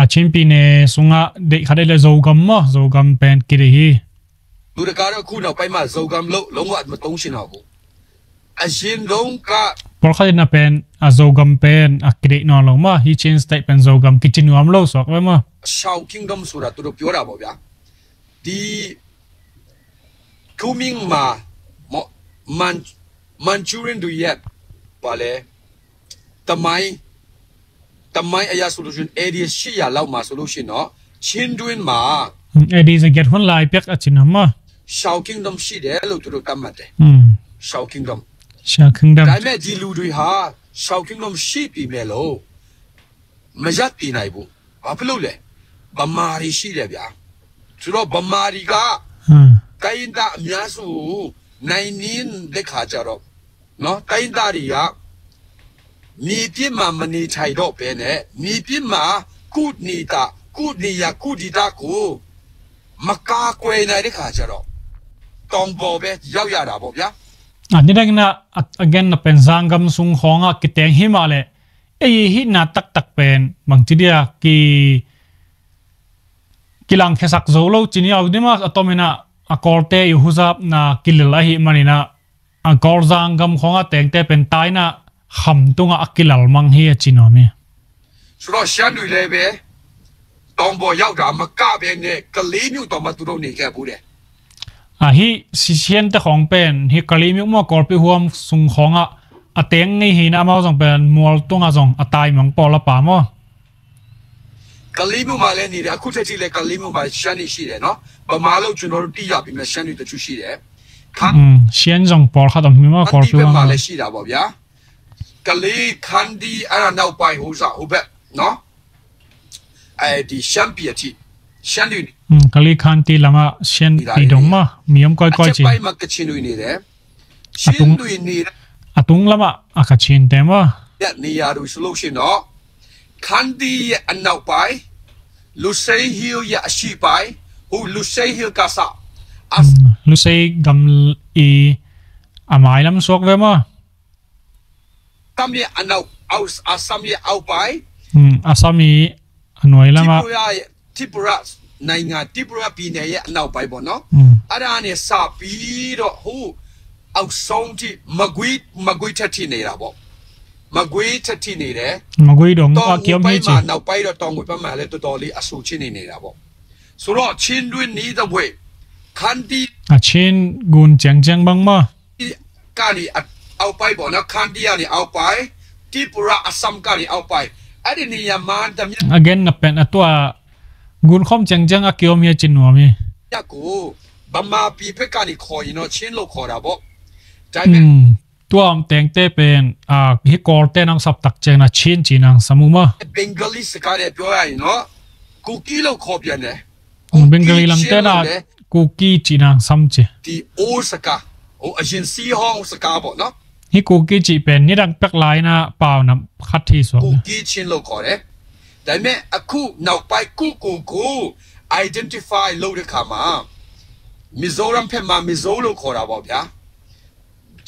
A Chinpi ne sunga dei kha dei le Zogam mo Zogam pen ki dei hi. လူတကာတော့ခုနောက်ပိုင်းမှာဇော်ကံလို့လုံးဝမသုံးချင်တော့ဘူးအရင်တုန်းက Por kha dei na pen a Zogam pen a ki dei no lo mo hi Chin State pen Zogam ki ci nuam lo sok ve mo. ရှောင် kingdom ဆိုတာသူတို့ပြောတာပေါ့ဗျာဒီ Kunming မှာ Manchurian တွေရဲ့ဘာလဲတမိုင်းတမိုင်းအရဆိုလို့ရှိရင် A D ရှစ်ရာလောက်မှာဆိုလို့ရှိရင်တော့ချင်းတွင်းမှာ A D စကက်ဟွန်လိုက်ပြက်အချင်းမ ရှောင် kingdom ရှိတယ်လို့သူတို့သတ်မှတ်တယ် ရှောင် kingdom ရှောင် kingdom ဒါပေမဲ့ဒီလူတွေဟာရှောင် kingdom ရှိပြီမဲ့လို့မရပ်တည်နိုင်ဘူးဘာဖြစ်လို့လဲဗမာတွေရှိတယ်ဗျာဆိုတော့ဗမာတွေကတိုင်းရင်းသားအများစုကိုနိုင်နင်းတဲ့ခါကျတော့နော်တိုင်းရင်းသားတွေကမြေပြင်မှာမနေထိုင်တော့ဘဲနဲ့မြေပြင်မှာကုနေတကုနေရကုဒေသကိုမကာကွယ်နိုင်တဲ့ခါကျတော့တောင်ပေါ်ပဲရောက်ရတာပေါ့ဗျာ Ani dang na again na pen Zogam sung khong a kiteng hi ma le ei hi na taktak pen bang ci dia ki kilang khesak zo lo ci ni au dima a tom ina a kolte i huzap na kilil ahi manina a kol Zogam khong a tengte pen taina kham tunga a kilal mang hi a ci nuam hi. ဆိုတော့ရှမ်းတွေလည်းပဲတောင်ပေါ်ရောက်တာမကဘဲနဲ့ကလေးမျိုးတောင်မှသူတို့နေခဲ့ဘူးတယ် Ahi sisian te khong pen hi Kali miuk maw Kawlpi huam sung khong ah a teng ngei hi na amau zong pen mual tunga zong a tai mang pawl a pa maw. Kali miuk ma le ni de a khu te ti le Kali miuk ma shani shi de no. Ba ma lo chun ro ti ya bi ma shani te chu shi de. Kha. Sian zong pawl khat om hi maw Kawlpi huam ma le shi da ba bia. Kali Kandi ana nau pai hu za hu be no. Ai di shan pi a ti. Shan yu. Kali Kandi lama shan pi dong ma mi om koi koi chi. Pai ma ka chin ui ni de. Shin ui ni. A tung lama a ka chin te ma. Ya ni ya ru solution no. Kandi ya anau pai. Lusei hiu ya shi pai. Hu Lusei hiu ka sa. As. Lusei gam i a mai lam suak ve ma. Assam i a nau au Assam i au pai. Assam i a nuai lama. Tripura Tripura နိုင်ငံ တြိပူရပြည်နယ်ရဲ့အနောက်ပိုင်းပေါ့နော်။ อืม အဲ့ဒါကနေစပြီးတော့ ဟိုအောက်ဆုံးထိ မကွေး၊ မကွေးထက်ထိနေတာပေါ့။ မကွေးထက်ထိနေတယ်။ မကွေးတောင် တောင်ငူပိုင်းမှာ၊ အကီုံးကြီး နောက်ပိုင်းတော့ တောင်ငူဘက်မှာလည်း တော်တော်လေးအဆူချစ်နေနေတာပေါ့။ ဆိုတော့ ချင်းတွင်းနီးသဘွေ၊ ခန္တီး အချင်း ဂုန်ကျင်ကျင်ဘင်မး ကနေအောက်ပိုင်းပေါ့နော်။ ခန္တီးကနေအောက်ပိုင်း၊ တြိပူရ၊ အဆမ်ကနေအောက်ပိုင်း၊ အဲ့ဒီနေရာမှန်သမျှ အကဲ နှစ်ဖက်အတူ ဂုန်ခုမ်ကျင်ကျင် အကီုံးကြီး ချင်းဝါမီး ကို ဗမာပြည်ဘက်ကနေခေါ်ရင်တော့ ချင်းလို့ခေါ်တာပေါ့။ ဒါပေမဲ့ อืม တူဝ်တဵင်ႈတႄႉပဵၼ် အာ ဟီႇ ၵေႃႈ တႄႉ ၼင်ႇသပ်ႉတၵ်ႉၸႅင်ႈၼႃႇ ချင်း ၸိုဝ်ႈၼင်ႇသမ်ႉမူႇမႃး။ ဘင်္ဂလီစကားနဲ့ပြောရရင်တော့ ကူကီးလို့ခေါ်ပြန်တယ်။ อืม ဘင်္ဂလီလင်တႄႉၼႃႇ ကူကီး ကူကီး ၸိုဝ်ႈၼင်ႇသမ်ႉၸိုဝ်ႈ။ ဒီအိုးစကား၊ ဟို အရင်စည်းဟောင်းစကားပေါ့နော်။ ဟီႇ ကူကီး ၸိုဝ်ႈပဵၼ် ၼႆႉ တၢင်းပႅၵ်ႇလၢႆးၼႃႇ ပၢဝ်ႇၼမ်ႉ ၶတ်းထီႇသူႇ။ ကူကီးချင်းလို့ခေါ်တယ်။ ဒါပေမဲ့ အခုနောက်ပိုင်း ကိုယ့်ကိုယ်ကို identify လုပ်တဲ့အခါမှာ မီဇိုရမ်ဘက်မှာ မီဇိုလို့ခေါ်တာပေါ့ဗျာ။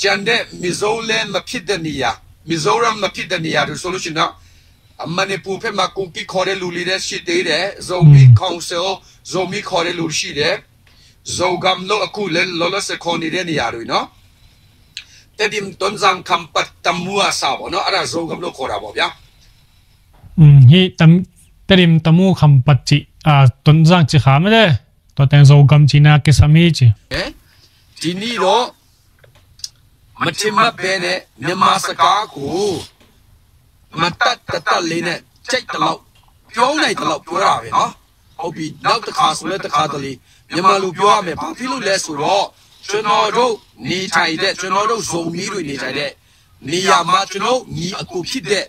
ကျန်တဲ့ မီဇိုလည်းမဖြစ်တဲ့နေရာ၊ မီဇိုရမ်မဖြစ်တဲ့နေရာတို့ဆိုလို့ရှိရင်တော့ မဏိပူရ်ဘက်မှာ ကူကီးခေါ်တဲ့လူတွေလည်းရှိသေးတယ်။ ဇိုမီး อืม council၊ ဇိုမီးခေါ်တဲ့လူရှိတယ်။ ဇိုဂမ်လို့ အခုလည်း လောလောဆယ်ခေါ်နေတဲ့နေရာတွေနော်။ တဒိမ်၊ တွန်ဇံ၊ ခမ်ပတ်၊ တမူး အစပေါ့နော်။ အဲ့ဒါ ဇိုဂမ်လို့ခေါ်တာပေါ့ဗျာ။ อืม ဟီႇ တမ်၊ တဒိမ်၊ တမူး၊ ခမ်ပတ် ၸိုဝ်ႈ အာ တွန်ဇံ ၸိုဝ်ႈၶႃႈမႃးတႄႉ တူဝ်တႄႉ ဇိုဂမ် ၸိုဝ်ႈၼႃႇ ၵေႇသမ်ႉမီးၸိုဝ်ႈ။ ဒီနေ့တော့ မထင်မှတ်ဘဲနဲ့ မြန်မာစကားကို မတတ်တတ်လေးနဲ့ ကြိုက်သလောက် ပြောနိုင်သလောက် ပြောတာပဲနော်။ ဟုတ်ပြီ။ နောက်တစ်ခါဆိုလည်း တစ်ခါတလေ မြန်မာလိုပြောရမယ်။ ဘာဖြစ်လို့လဲဆိုတော့ ကျွန်တော်တို့နေထိုင်တဲ့၊ ကျွန်တော်တို့ ဇိုမီးတွေနေထိုင်တဲ့နေရာမှာ ကျွန်တော်တို့ညီအစ်ကိုဖြစ်တဲ့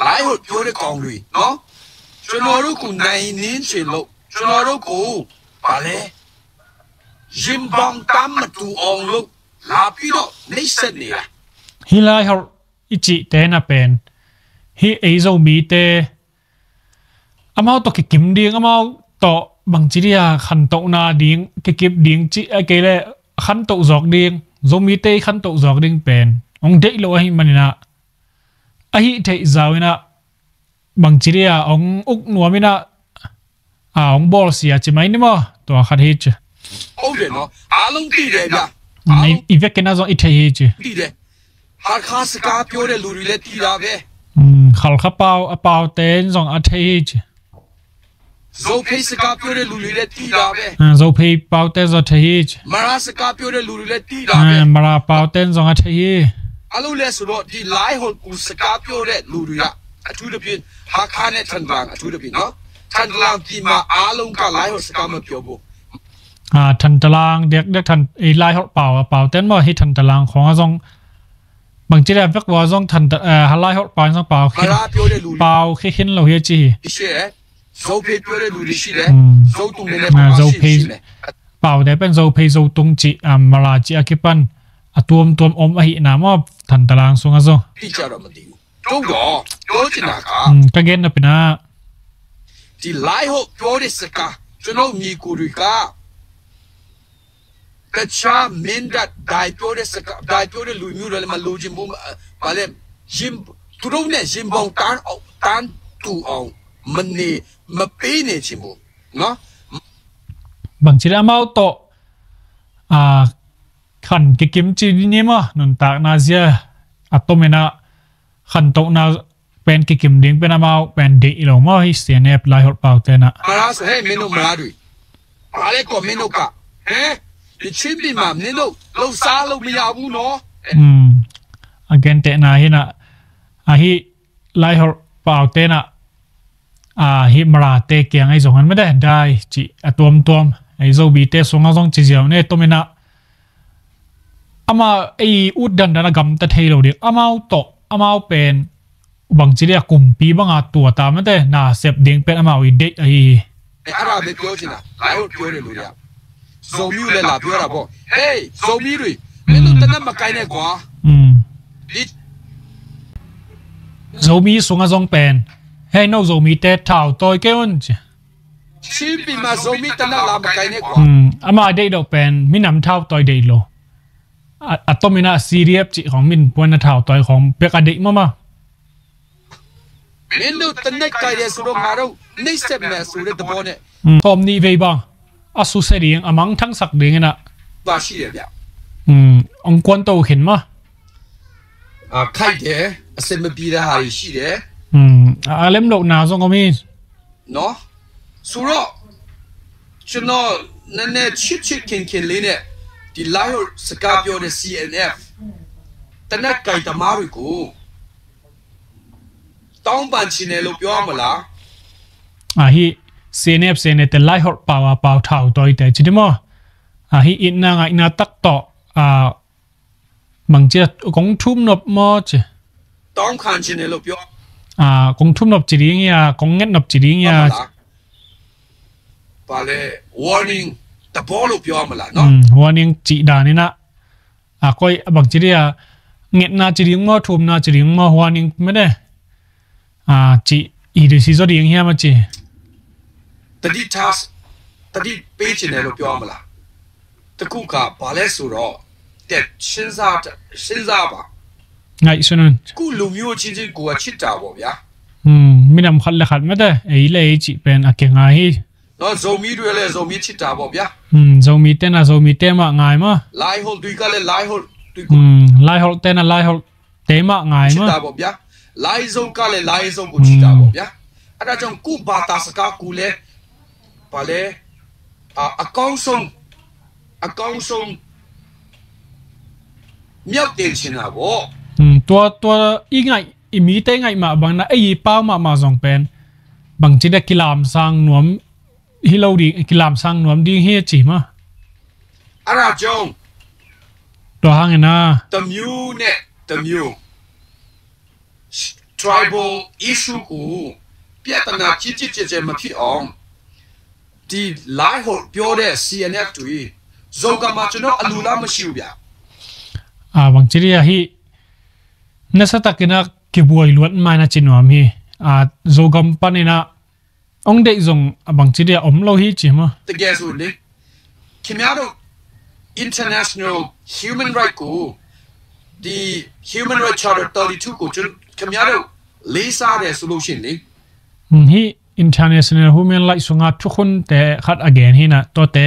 လိုင်းဟိုပြောတဲ့ကောင်တွေနော်။ ကျွန်တော်တို့ကို နှိမ်နင်းချင်လို့၊ ကျွန်တော်တို့ကို ဘာလဲ၊ ရင်ဘောင်တန်းမတူအောင်လို့ လာပြီးတော့ နှိပ်စက်နေတာ။ ဟီႇ လိုင်းဟို ဢီႇၸီႇ တႄႉၼႃႇပဵၼ် ဟီႇ ဢေႇ ၸိူဝ်းမီးတႄႉ ဢမၢဝ်းတေႃႇ ၵႄႈၵိမ်ႇတိင်း၊ ဢမၢဝ်းတေႃႇ မၢင်ၸိူဝ်း ၶၼ်တူဝ်ၼႃႈတိင်း၊ ၵႄႈၵိမ်ႇတိင်း ၸိူဝ်းဢၼ်ၵႄႈလႄႈ ၶၼ်တူဝ်ၸွၵ်းတိင်း၊ ၸိူဝ်းမီးတႄႉ ၶၼ်တူဝ်ၸွၵ်းတိင်းပဵၼ် ဢွင်ႈတႄႉလူး ဢၢႆႈမၼ်းၼႃႇ ဢၢႆႈတႄႉၸဝ်ႈၼႃႇ မၢင်ၸိူဝ်း ဢွင်ႈဢုၵ်းၼူမ်ၼႃႇ ဢႃႇ ဢွင်ႈပေႃးသေ ၸိူဝ်းမႃးၼႆႉမႃး တူဝ်ၶတ်းႁဵတ်းၸိူဝ်း ဟုတ်တယ်နော်။ အားလုံးသိတယ်ဗျာ။ ဢိုမ်း ဢၢႆႈ ဢၢႆႈဝႅၵ်ႉၵႃႈၼႃႈၸွင်ႇ ဢၢႆႈထႆးႁဵတ်းၸိူဝ်း သိတယ်။ ဟာခါစကားပြောတဲ့လူတွေလည်းသိတာပဲ။ ဢိုမ်း ၶႃႈၶႃႈ ပၢဝ်ႇ ဢပၢဝ်ႇတႄႉၸွင်ႇ ဢထႆးႁဵတ်းၸိူဝ်း ဇိုဖ့စကားပြောတဲ့လူတွေလည်းသိတာပဲ။ ဢႃႇ ဇိုဖ့ပၢဝ်ႇတႄႉၸွင်ႇ ထႆးႁဵတ်း မရာစကားပြောတဲ့လူတွေလည်းသိတာပဲ။ ဢႃႇ မရာပၢဝ်ႇတႄႉၸွင်ႇ ဢထႆးႁဵတ်း။ ဘာလို့လဲဆိုတော့ ဒီလိုင်းဟိုကို စကားပြောတဲ့လူတွေက အထူးသဖြင့် ဟာခါနဲ့ ထန်တလန် အထူးသဖြင့်နော်။ ထန်တလန်ပြည်မှာ အားလုံးက လိုင်းဟိုစကားမပြောဘူး။ ဢႃႇ ထၼ်ႇတလၢင်း တႅၵ်ႈတႅၵ်ႈ ထၼ်ႇ ဢေႇ လၢႆးႁွတ်ႈပၢဝ်ႇ ပၢဝ်ႇတႅၼ်း မႃးႁဵတ်းထၼ်ႇတလၢင်း ၶွင်ဢႃႇ ၸွင်ႇ မၢင်ၸိူဝ်း ဢႃႇ ပႅၵ်ႈဝႃႈ ၸွင်ႇထၼ်ႇတ ဢိူဝ်ႇ ႁႃႈလၢႆးႁွတ်ႈပၢဝ်ႇ ၸွင်ႇပၢဝ်ႇၶႅၼ်ႇ ပၢဝ်ႇၶႅၼ်ႇ လႄႈ ႁဵတ်းၸိူင်ႉႁိုဝ် ဇိုဖ့ပြောတဲ့လူတွေရှိတယ်။ อืม ဇိုတုံတွေလည်း အာ ဗမာရှိရှိမယ်။ ပၢဝ်ႇတႄႉပဵၼ် ဇိုဖ့ ဇိုတုံ ၸိုဝ်ႈ ဢႃႇ မရႃႇ ၸိုဝ်ႈ ဢၶိပ်ႉပၼ်ႇ ဢတူမ်ႈတူမ်ႈ ဢွမ်ႇ ဢႁိၼႃႇ မႃး ထၼ်ႇတလၢင်း သုင်ႇဢႃႇ ၸွင်ႇ တိကျတော့မသိဘူး။ သို့သော် ပြောချင်တာက ဢိုမ်း ၵႃႈၵႅၼ်ႇၼႃႇ ပဵၼ်ၼႃႇ ဒီလိုင်းဟိုပြောတဲ့စကား ကျွန်တော်ညီကိုတွေက တခြားမင်းတပ် ဒိုင်ပြောတဲ့စကား ဒိုင်ပြောတဲ့လူမျိုးတွေလည်း မလိုချင်ဘူး။ ဘာလဲ၊ ရင်၊ သူတို့နဲ့ ရင်ပေါင်တန်းအောင်၊ တန်းတူအောင် မနေ၊ မပေးနေချင်ဘူးနော်။ မၢင်ၸိူဝ်း ဢမၢဝ်းတေႃႇ ဢႃႇ ၶၼ်ၵိၵိမ်ၸိုဝ်ႈၼႆႉမႃး ၼုၼ်ႇတၢၵ်ႈၼႃႈၸိူဝ်း ဢတူမ်ႈၼႆႉၼႃႇ ၶၼ်တူဝ်ၼႃႈ ပဵၼ်ၵိၵိမ်လိင်း ပဵၼ်ဢမၢဝ်း ပဵၼ်တေႇဢီႈလူင်မႃး ႁိုဝ် သီႇဢႅၼ်ႇဢႅပ်ႉၾ် လၢႆးႁွတ်ႈပၢဝ်ႇတႄႉၼႃႇ။ မရႃႇဆို ဟဲ့ မင်းတို့ မရႃႇတွေ၊ ဘာလဲကော မင်းတို့က၊ ဟမ်၊ ဒီချင်းပြည်မှာ မင်းတို့ လှုပ်ရှားလို့မရဘူးနော်။ ဢိုမ်း ဢၵႅၼ်ႇတႄႉၼႃႇ ႁိုဝ်ၼႃႇ ဢႃႇ ႁိုဝ် လၢႆးႁွတ်ႈပၢဝ်ႇတႄႉၼႃႇ ဢႃႇ ႁိုဝ် မရႃႇတႄႉ ၵႅင်ႈဢၢႆႈၸွင်ႇၵၼ် မႃးတႄႉ တႆး ၸိုဝ်ႈ ဢတူမ်ႈတူမ်ႈ ဢၢႆႈၸူဝ်ႈဝီႇတႄႉ သုင်ႇဢႃႇ ၸွင်ႇ ၸိုဝ်ႈၸဵဝ်းၼႆႉ တူမ်ႈၼႆႉၼႃႇ ဢမၢဝ်း ဢၢႆႈဢုတ်ႉတၼ်ႇတၼႃႇ ၵမ်တႄႉ ထႆးလူးတႄႉ ဢမၢဝ်းတေႃႇ ဢမၢဝ်းပဵၼ် မၢင်ၸိူဝ်း ၵုမ်ႇပီႇ မၢင်ဢႃႇ တူဝ်တႃမၼ်းတႄႉ ၼႃႈသႅပ်ႇတိင်းပဵၼ် ဢမၢဝ်းဢီႈတႄႉ ဢႃႇ ဢႃႇ အဲ့ဒါပဲပြောချင်တာ။ လိုင်းဟိုပြောတယ်လူတွေက။ ဇိုမီးလည်းလာပြောတာပေါ့။ ဟေး ဇိုမီးတွေ မင်းတို့သေနတ်မကိုင်နဲ့ကွာ။ อืม ဒီ ဇိုမီး သုင်ႇဢႃႇ ၸွင်ႇပဵၼ် ဟေး ၼေႃႈ ဇိုမီးတႄႉ ထၢဝ်ႇတွႆႇၵႄႈဢွၼ်ႇ ချင်းပြည်မှာ ဇိုမီးသေနတ်လာမကိုင်နဲ့ကွာ။ อืม ဢမၢဝ်းတႄႉ တေႃႇပဵၼ် မီးၼမ်ထၢဝ်ႇတွႆႇတႄႉလူး ဢႃႇ ဢႃႇ တူမ်ႈမီးၼႃႇ သီႇရီႇဢႅပ်ႉၾ် ၸိုဝ်ႈ ၶွင်မိၼ်း ပွၼ်ႈၼႃႇ ထၢဝ်ႇတွႆႇ ၶွင်ပႅၵ်ႉဢႃႇတိတ်ႉမႃးမႃး။ မင်းတို့သေနတ်ကိုင်တယ်ဆိုတော့ ငါတို့နှိပ်စက်မယ်ဆိုတဲ့သဘောနဲ့ Mm, sawm nih vei bang a susia ding, a mangthangsak ding in ah. ပါရှိတယ်ဗျ။ Mm, hong kuanto khin maw? အာ၊ ခိုက်တယ်၊ အဆင်မပြေတဲ့ဟာတွေရှိတယ်။ Mm, a, a lem lohna zong om hi. နော်။ ဆိုတော့၊ ကျွန်တော်နည်းနည်းချစ်ချစ်ခင်ခင်လေးနဲ့၊ ဒီ Laiholh စကားပြောတဲ့ C N F သေနတ်ကိုင်သမားတွေကို တောင်းပန်ချင်တယ်လို့ပြောရမလား။ Ahi, C N F, C N F te Laiholh pau a pau thautawite ci ding maw? Ahi, itna ngaihna tak tawh, a, bangci a, kong thum nop maw ci? တောင်းခံချင်တယ်လို့ပြော။ A, kong thum nop ci ding hi a, kong nget nop ci ding hi a. ဘာလဲ၊ warning သဘောလို့ပြောရမလားနော်။ Mm, warning cih dan in ah. A, koi, a, bangci ding a, ngetna ci ding maw, thumna ci ding maw, warning mede. A, ci, i ding si zaw ding hiam a ci. သတိထား၊ သတိပေးချင်တယ်လို့ပြောရမလား။ တခုကဘာလဲဆိုတော့၊ တဲ့၊ စဉ်းစား၊ စဉ်းစားပါ။ Ngaihsun un. ကိုယ့်လူမျိုးချင်းချင်းကိုယ်ကချစ်တာပေါ့ဗျာ။ Mm, minam khat le khat mede, ei le ei cih pen a kingai hi. နော်၊ ဇိုမီးတွေလည်း ဇိုမီးချစ်တာပေါ့ဗျာ။ Mm, Zomite na Zomite mah ngai maw? Laiholh တွေကလည်း Laiholh တွေကို Mm, Laiholhte na Laiholhte mah ngai maw? ချစ်တာပေါ့ဗျာ။ လိုင်းဇုံကလည်း လိုင်းဇုံကိုချစ်တာပေါ့ဗျာ။ အဲဒါကြောင့် ကိုယ့်ဘာသာစကားကိုလည်း၊ ဘာလဲ၊ အာ၊ အကောင်းဆုံး၊ အကောင်းဆုံးမြှောက်တင်ချင်တာပေါ့။ Mm, tua, tua i ngaih, i mite ngaih mah bang na, ei i pau mahmah zong pen bangci ding a, kilamsang nuam hi lo ding, kilamsang nuam ding hi a ci maw? အဲဒါကြောင့်၊ Tua hangin ah, တစ်မျိုးနဲ့တစ်မျိုး၊ tribal issue ကိုပြဿနာကြီးကြီးကျယ်ကျယ်မဖြစ်အောင်၊ ဒီ Laiholh ပြောတဲ့ C N F တွေ၊ Zogam မှာ ကျွန်တော်အလိုလားမရှိဘူးဗျာ။ A, bangci ding ahi, nasa takin ah kibuai luat mai na ci nuam hi. A, Zogam panin ah hong deih zong a bangci ding a om lo hi ci maw? တကယ်ဆိုရင်လေ၊ ခင်ဗျားတို့ international human right ကို၊ ဒီ Human Rights Charter thirty-two ကိုကျွန်၊ ခင်ဗျားတို့လေးစားတယ်ဆိုလို့ရှိရင်လေ။ Mm, hih international human right sungah thukhunte khat a gen hi in ah, tuate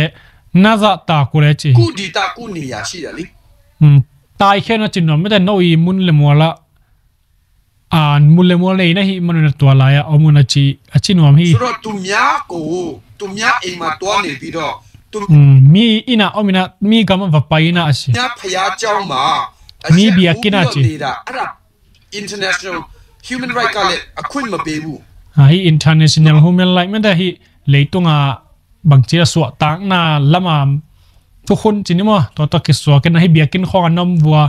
na zahtak uh leh ci. ကိုယ့်ဒေသ၊ ကိုယ့်နေရာရှိတယ်လေ။ Mm, taikhia na ci nuam mede, no i mun le mual ah, a, mun le mual nei na hih man un ah tua lai-ah om un a ci, a ci nuam hi. ဆိုတော့၊ သူများကို၊ သူများအိမ်မှာသွားနေပြီးတော့၊ သူ Mm, mi inn ah om in ah, mi gam ah va pai in ah a ci. သူများဘုရားကျောင်းမှာ၊ Mi biakinn ah ci. အရက်ဝတ်ပြီးတော့နေတာ၊ အဲ့ဒါ international human right ကလည်းအခွင့်မပေးဘူး။ A, hih international human right mede, hih leitungah bangci a suahtakna lamah thukhun ci ni maw, tua tawh kisuak in ah hih biakinn khawng ah na om vua,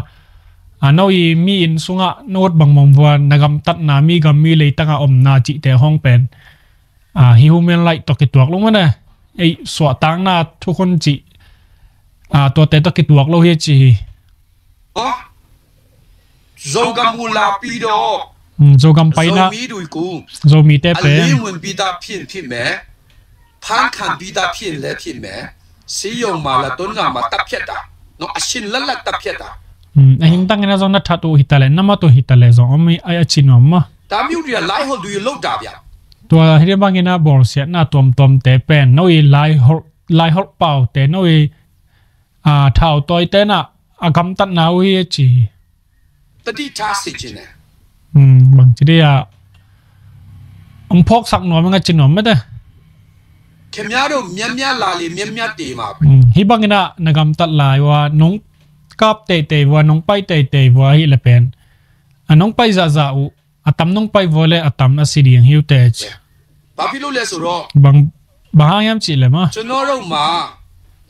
a, no i mi inn sungah na ut bangmah om vua, na gamtatna, mi gam mi leitang a omna cihte khawng pen, a, hih human right tawh kituak lo mah na. Ei, suahtakna thukhun cih, a, tuate tawh kituak lo hi ci hi. နော်။ Zogam ကိုလာပြီးတော့၊ Mm, Zogam pai in ah, Zomite ကို၊ Zomite pen အလင်းဝင်ပြီးသားဖြစ်ရင်ဖြစ်မယ်၊ ဖမ်းခံပြီးသားဖြစ်ရင်လည်းဖြစ်မယ်၊ ဆေးရုံမှာ၊ လတ်တနင်္ဂနွေမှာ သတ်ဖြတ်တာ၊ နော်၊ အရှင်လတ်လတ်သတ်ဖြတ်တာ။ Mm, a hing tangin ah zong na that uh hi ta leh, na mat uh hi ta leh zong om hi, a, a ci nuam maw? ဒါမျိုးတွေက Laiholh တွေလုပ်တာဗျာ။ Tua hih bangin ah bawlsiatna tuamtuamte pen, no i Laiholh, Laiholh paute, no i, a, thautawite in ah a gamtatna uh hi a ci hi. သတိထားစေချင်တယ်။ Mm, bangci ding a, hong phawksak nuam ing a ci nuam mede. ခင်ဗျားတို့ များများလာလေ၊ များများသေမှာ။ Mm, hih bangin ah na gamtat lai uh a, nong kap teitei uh a, nong pai teitei uh a, hih le pen, a, nong pai zahzah uh, a tam nong pai uh a leh a tam a si ding hi uh teh ci. ဘာဖြစ်လို့လဲဆိုတော့၊ Bang, bang hang hiam cih leh maw? ကျွန်တော်တို့မှာ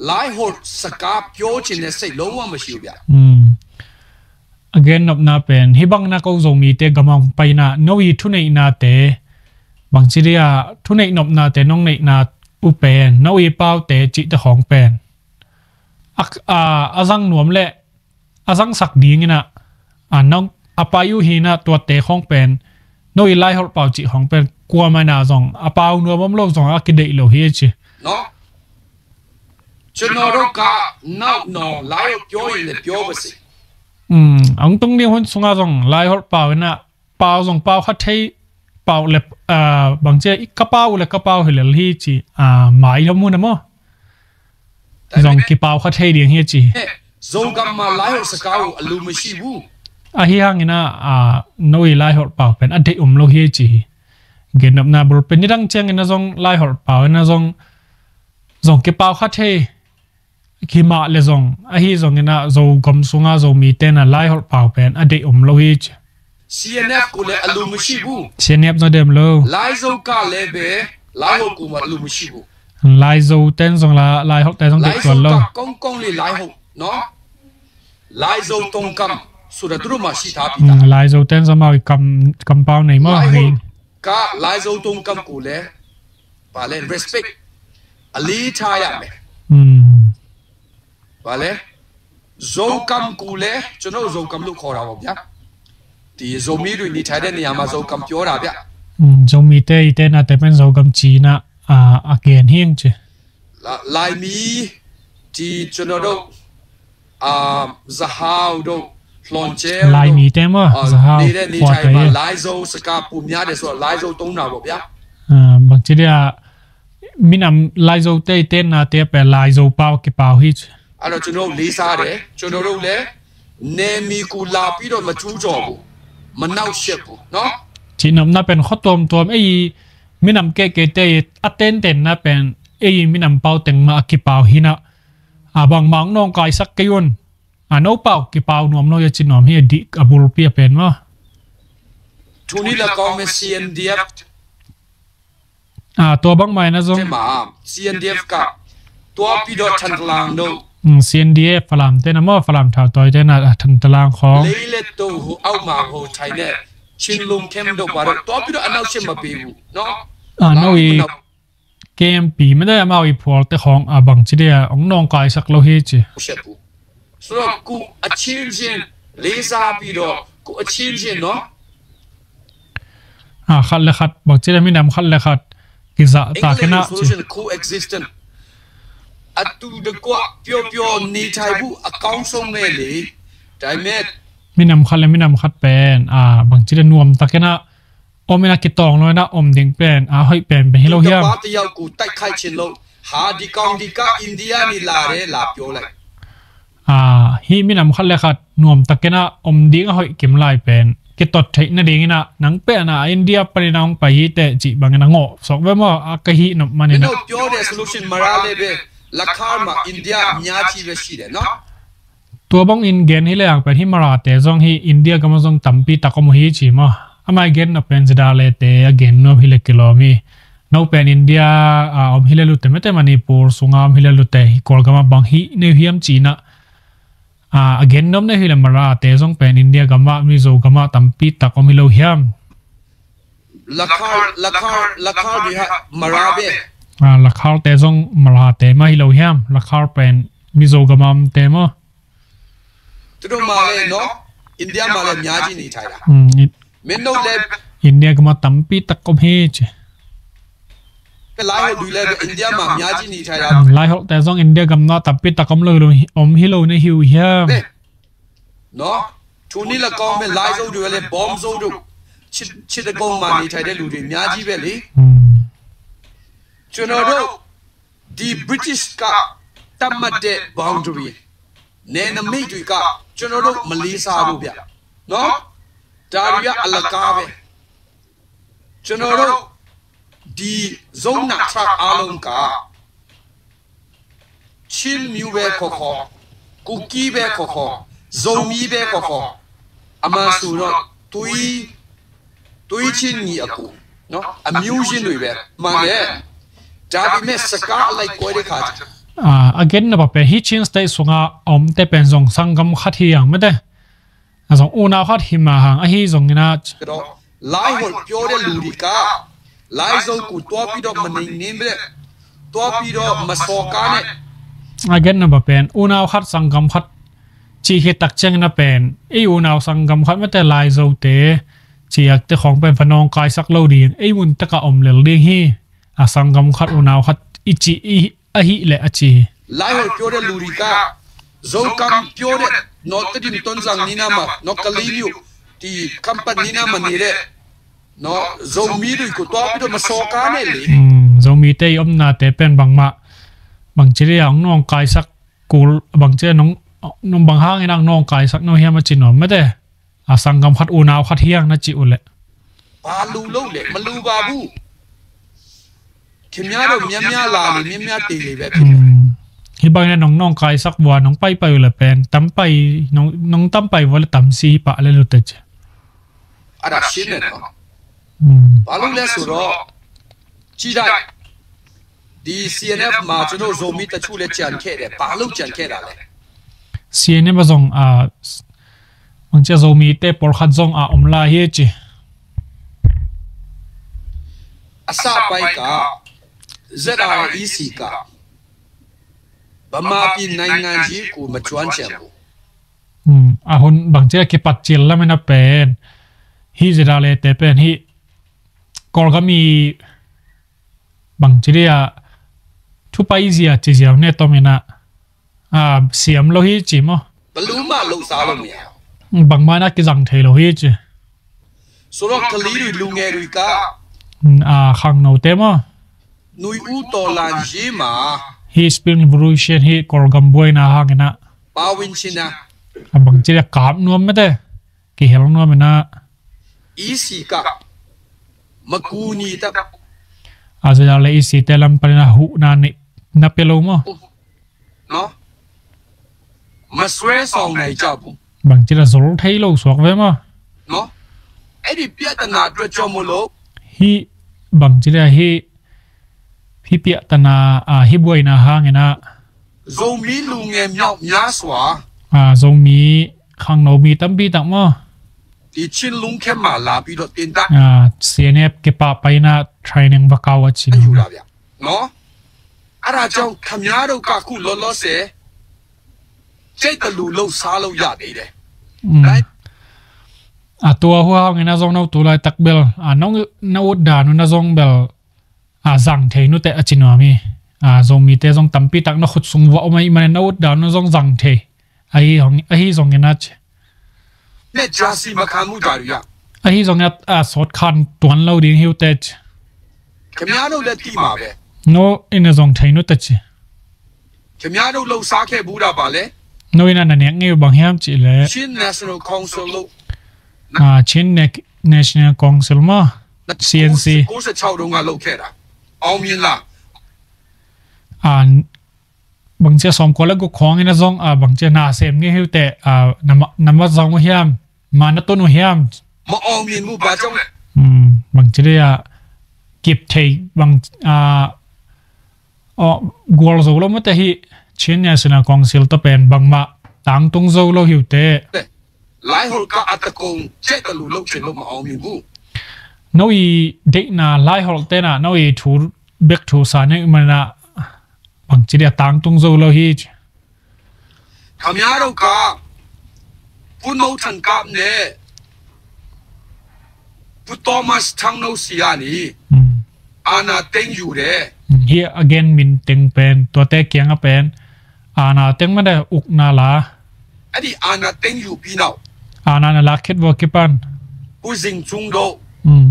Laiholh စကားပြောချင်တဲ့စိတ် လုံးဝမရှိဘူးဗျာ။ Mm. A gen nopna pen, hih bang na ko Zomite gam ah hong pai in ah, no i thuneihnate, bangci ding a, thuneih nopnate nong neihna uh pen, no i paute cihte khawng pen, a, a, a zang nuam leh a zangsak ding in ah, a, nong, a pai uh hi in ah, tuate khawng pen, no i Laiholh pau cih khawng pen, kuamah in ah zong a pau nuam om lo zong a kideih lo hi a ci. နော်။ ကျွန်တော်တို့က နောက်နော်၊ Laiholh ပြောရင်လည်းပြောပါစေ။ Mm, a hong tung ding hun sungah zong Laiholh pau in ah, pau zong pau kha thei, pau le ah, bangci a, ka pau uh le ka pau hi lel hi ci, ah, mai lam uh na maw. Zong kipau kha thei ding hi ci. Zogam ma Laiholh saka uh a lum a si bu. Ahi hangin a, ah, no i Laiholh pau pen a deih om lo hi ci hi. Gennopna bul pen nidang ciangin a zong Laiholh pau in a zong, zong kipau kha thei. Kimah le zong, ahi zongin a Zogam sunga Zomite na Laiholh pau pen a deih om lo hi ci. C N F ku le a lum a si bu. C N F zong dem lo. Laizo ka le be, Laiholh ku ma lum a si bu. Laizo ten zong la, Laiholh ten zong deih tuan lo. Laizo ka kongkong le Laiholh, no? Laizo tongkam, sura duru ma si tha pi ta. Mm, Laizo ten zong ma kam, kampau nei maw. Laiholh ka Laizo tongkam ku le, ba le respect. A li tha ya me. Mm. Ba le, Zogam ku le, ကျွန်တော် Zogam လို့ ခေါ်တာပေါ့ဗျာ။ ဒီ Zomi တွေ နေထိုင်တဲ့နေရာမှာ Zogam ပြောတာဗျ။ Mm, Zomite i tenna te pen Zogam ci-in a, ah, a gen hi ing ci. လ- လိုင်မီး ဒီ ကျွန်တော်တို့ အာ ဇဟောက်တို့ လွန်ကျဲတို့ Laimi te maw, ah, Zahau, နေတဲ့နေထိုင်မှာ Khuate. Laizo စကားပိုများတယ်ဆိုတော့ Laizo သုံးတာပေါ့ဗျာ။ Ah, bangci dia, minam Laizo te i tenna te pen Laizo pau kipau hi ci. အဲ့တော့ ကျွန်တော်တို့ လေးစားတယ်။ ကျွန်တော်တို့လည်း နယ်မြေကို လာပြီးတော့ မကျူးကျော်ဘူး။ မနှောက်ယှက်ဘူးနော်။ Cihnopna pen khua tuamtuam ei minam kehkehte i a tentenna pen ei minam pau teng mah a kipau hi-in a, a bangmah hong nawngkaisak kei un. A no pau kipau nuam lo hi a ci nuam hi a dih a bulpi a pen maw. ထိုနည်းလည်းကောင်းမယ် C N D F အာ, tua bangmah in a zong. မှာ C N D F က သွားပြီးတော့ ထန်တလန်တို့ Mm, C N D F Falam te na maw, Falam thautawi te na, ah, Thantlang khawng. လေးလက်တုံးဟိုအောက်မှာဟိုထိုင်တဲ့ ချင်းလူမျိုးတို့ဘာတို့ သွားပြီးတော့ အနှောက်အယှက်မပေးဘူးနော်။ Ah, no i K M P mah te amau i phualte khawng a bangci dia hong nawngkaisak lo hi ci. ဆိုတော့ ကိုယ့်အချင်းချင်း လေးစားပြီးတော့ ကိုယ့်အချင်းချင်းနော် Ah, khat le khat, bangci dia minam khat le khat kizahtak in a ci. Solution coexistence. အတူတကွ ပျော်ပျော်နေထိုင်ဖို့ အကောင်းဆုံးပဲလေ။ ဒါပေမဲ့ Minam khat le minam khat pen, ah, bangci dia nuamtak in a om in a kitawng lo in a om ding pen a hoih pen pen hi lo hiam? တစ်ပါးတစ်ယောက်ကို တိုက်ခိုက်ချင်လို့ ဟာ ဒီကောင် ဒီက အိန္ဒိယနေလာတယ် လာပြောလိုက်။ Ah, hih minam khat le khat nuamtak in a om ding a hoih kim lai pen kitot theih nading in a, nang pen a India panin a hong pai hi teh cih bangin a ngawh sawk ve maw, a ka hih nop man in a. မင်းတို့ပြောတဲ့ solution မရလည်းပဲ ရခိုင်မှာ အိန္ဒိယအများကြီးပဲရှိတယ်နော်။ Tua bangin gen hi leng pen hih Marate zong hih India gam ah zong tampi tak om uh hi ci maw. Amah i gen nop pen Zidale te a gen nop hi le kilawm hi. No pen India, ah, om hi le lute mete Manipur sunga om hi le lute hih Kawlgam ah bang hih nei uh hiam ci-in a, ah, a gen nop nei uh hi le Marate zong pen India gam ah, Mizo gam ah tampi tak om hi lo hiam? Lakhar, Lakhar, Lakhar bihar Mara be. Ah, Lakhar te zong Marate mah hi lo hiam? Lakhar pen Mizo gam ah om te maw? သူတို့မှာလည်းနော် အိန္ဒိယမှာလည်း အများကြီးနေထိုင်တာ။ Mm, i- မင်းတို့လည်း India gam ah tampi tak om hi ci. ပဲ Laiholh တွေလည်းပဲ အိန္ဒိယမှာ အများကြီးနေထိုင်တာ။ Mm, Laiholh te zong India gam ah tampi tak om lo, lo hi- om hi lo nei hi uh hiam? ပဲ နော်။ ထိုနည်းလည်းကောင်းပဲ Laizo တွေလည်း Bawmzo တို့ ချစ်- ချစ်တကုံးမှာ နေထိုင်တဲ့လူတွေ အများကြီးပဲလေ။ Mm. ကျွန်တော်တို့ ဒီ British က သတ်မှတ်တဲ့ boundary နယ်နိမိတ်တွေက ကျွန်တော်တို့ မလေးစားဘူးဗျနော်။ ဒါတွေက အလကားပဲ။ ကျွန်တော်တို့ ဒီ zone နဲ့ tract အားလုံးက ချင်းမျိုးပဲခေါ်ခေါ်၊ ကူကီးပဲခေါ်ခေါ်၊ ဇိုမီးပဲခေါ်ခေါ်၊ အမှန်ဆိုတော့ သွေး- သွေးချင်းညီအစ်ကိုနော်၊ အမျိုးချင်းတွေပဲ၊ မှန်တယ်။ ဒါပေမဲ့ စကားအလိုက်ကွဲတဲ့ခါကျ Ah, a gen nop ah pen hih Chin State sungah a omte pen zong sanggam khat hi hang mate. A zong unau khat hi mah hang, ahi zongin a တော့ Laiholh ပြောတဲ့လူတွေက Laizo ကို သွားပြီးတော့ မနှိမ်နှင်းပဲ၊ သွားပြီးတော့ မစော်ကားနဲ့။ A gen nop ah pen unau khat sanggam khat cih khit tak ciangin a pen ei unau sanggam khat mate Laizo te cih a te khawng pen va nawngkaisak lo ding, ei mun tak ah om lel ding hi. A sanggam khat unau khat i cih i- ahih leh a ci hi. Laiholh ပြောတဲ့လူတွေက Zokam ပြောတဲ့ နော် တဒိမ်တွန်ဇံနီနာမှာ နော် ကလေးမျိုး ဒီ ခမ်းပတ်နီနာမှာ နေတဲ့ No, Zomi lui ko tua pi do maso ka ne li. Zomi te i omna te pen bangma bangci dia ong nong kaisak kul bangci dia nong nong bang hang ina nong kaisak no hiam a ci no mete. A sanggam khat unau khat hiang na ci ule. Ba lu lo le malu ba bu. Kimya do mya mya la le mya mya te le be pi. Hi bang ina nong nong kaisak bua nong pai pai ule pen tam pai nong tam pai bua le tam si pa le lu te ci. A da shin ne no. Ba lu le su do. Ci dai. Di C N F ma cu no Zomi ta cu le cian khe de ba lu cian khe da le. C N F a zong a bang cia Zomi te por khat zong a om la hi ci. A sa pai ka Z R E C ka. Ba ma pi nai ngai ji ku ma cuan cian bu. A hun bangci a kipat cil lam ina pen hi zidale te pen hi Kawlgam i bangci dia thupai zia ci ziau ne tom ina siam lo hi ci maw? Bangma ina kizang thei lo hi ci. Solo kali rui lunge rui ka. Khangno te maw? Nui u to lan ji ma. Hi Spring Revolution hi Kawlgam buaina hang ina. Pawin cina. A bangci dia kap nuam mete. Kihel nuam ina. Isi ka. Makuni ta. A zia le isi te lam panina hu na ni na pelo maw? No. Maswe song nai ca bu. Bangci dia zol thei lo suak ve maw? No. Edi pia ta na dua como lo. Hi bangci dia hi hi pia ta na a hi buaina hang ina. Zomi lunge miau mia sua. A Zomi khangno mi tampi tak maw? Ti chin lung khe ma la pi dot tin ta. A C N F ke pa pai na training va kau a chin. Ayu la bia. No. A ra jong khamya do ka ku lo lo se. Cei ta lu lo sa lo ya de de. Right? A tua hua hang ina zong no tu lai tak bel a nong na ut dan na zong bel a zang thei nute a ci nuam hi. A Zomi te zong tampi tak na khut sung va om a i mane na ut dan na zong zang thei. Ahi zong ina ci. Ahi zong ina a sawt khan tuan lo ding hiu te ci. No ina zong thei nute ci. No ina na nek ngei bang hiam ci le. Chin National Council maw? C N C. Bangcia sawmkua le guk khawng ina zong a bangcia na sem ngei hiute a nama zong uh hiam ma na tun uh hiam? Ma awng min mu ba zong le. Bangcia dia kip thei bang a gual zo lo mate hi. Chin National Council to pen bangmah tangtung zo lo hiute. Laiholh ka a takong ceh ka lu lo cin lo ma awng min bu. No i deihna laiholh tena no i thu bek thu sa nek mana bangci dia tangtung zo lo hi. Khamya ro ka Pu No Than Kap ne Pu Thomas Thang No Sia ni ana teng yu de. Hi a gen min teng pen tuate kianga pen ana teng made ukna la. Adi ana teng yu pi nau. Ana na lak khet vua kipan Pu Zing Cung Do,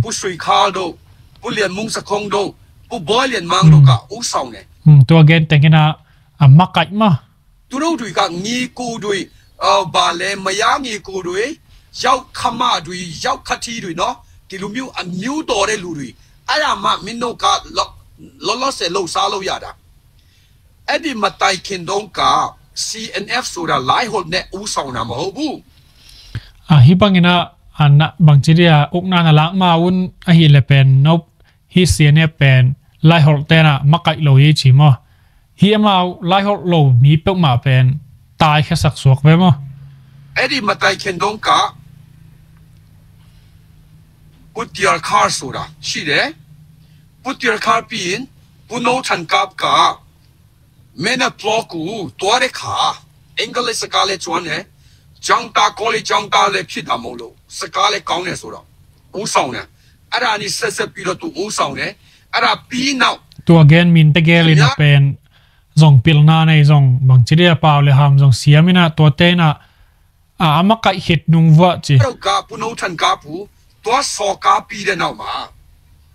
Pu Sui Khal Do, Pu Lian Mung Sa Khong Do, Pu Boy Lian Mang Do ka u sau ne. Tua gen teng ina a makaih ma. Turo dui ka ngi ku dui ba le maya ngi ku dui yau khama dui yau khathi dui no. Ti lumiu a miu do de lu dui. Aya ma min no ka lo lo se lo sa lo ya da. Adi matai khin dong ka C N F sura lai hol ne u sau na ma ho bu. A hi bangina a na bangci dia ukna na lak ma un a hi le pen nop. Hi C N F pen laiholh tena makaih lo hi ci maw? Hi amau laiholh lo mi peuhmah pen tai khesak suak ve maw? Edi matai khen dong ka Pu Tiar Khar sura si de Pu Tiar Khar pi in Pu No Than Kap ka Mena plok uh tua de kha English saka le cuan he cangta koli cangta le phit a mo lo saka le kaung ne so lo u sau ne a da ni sese pi lo tu u sau ne a da pi nau. Tua gen min te gel in a pen zong pilna nei zong bangci dia pau le ham zong siam ina tua tena a a makaih khit nung vua ci. Ka Pu No Than Kap uh သွားစော်ကားပြီးတဲ့နောက်မှာ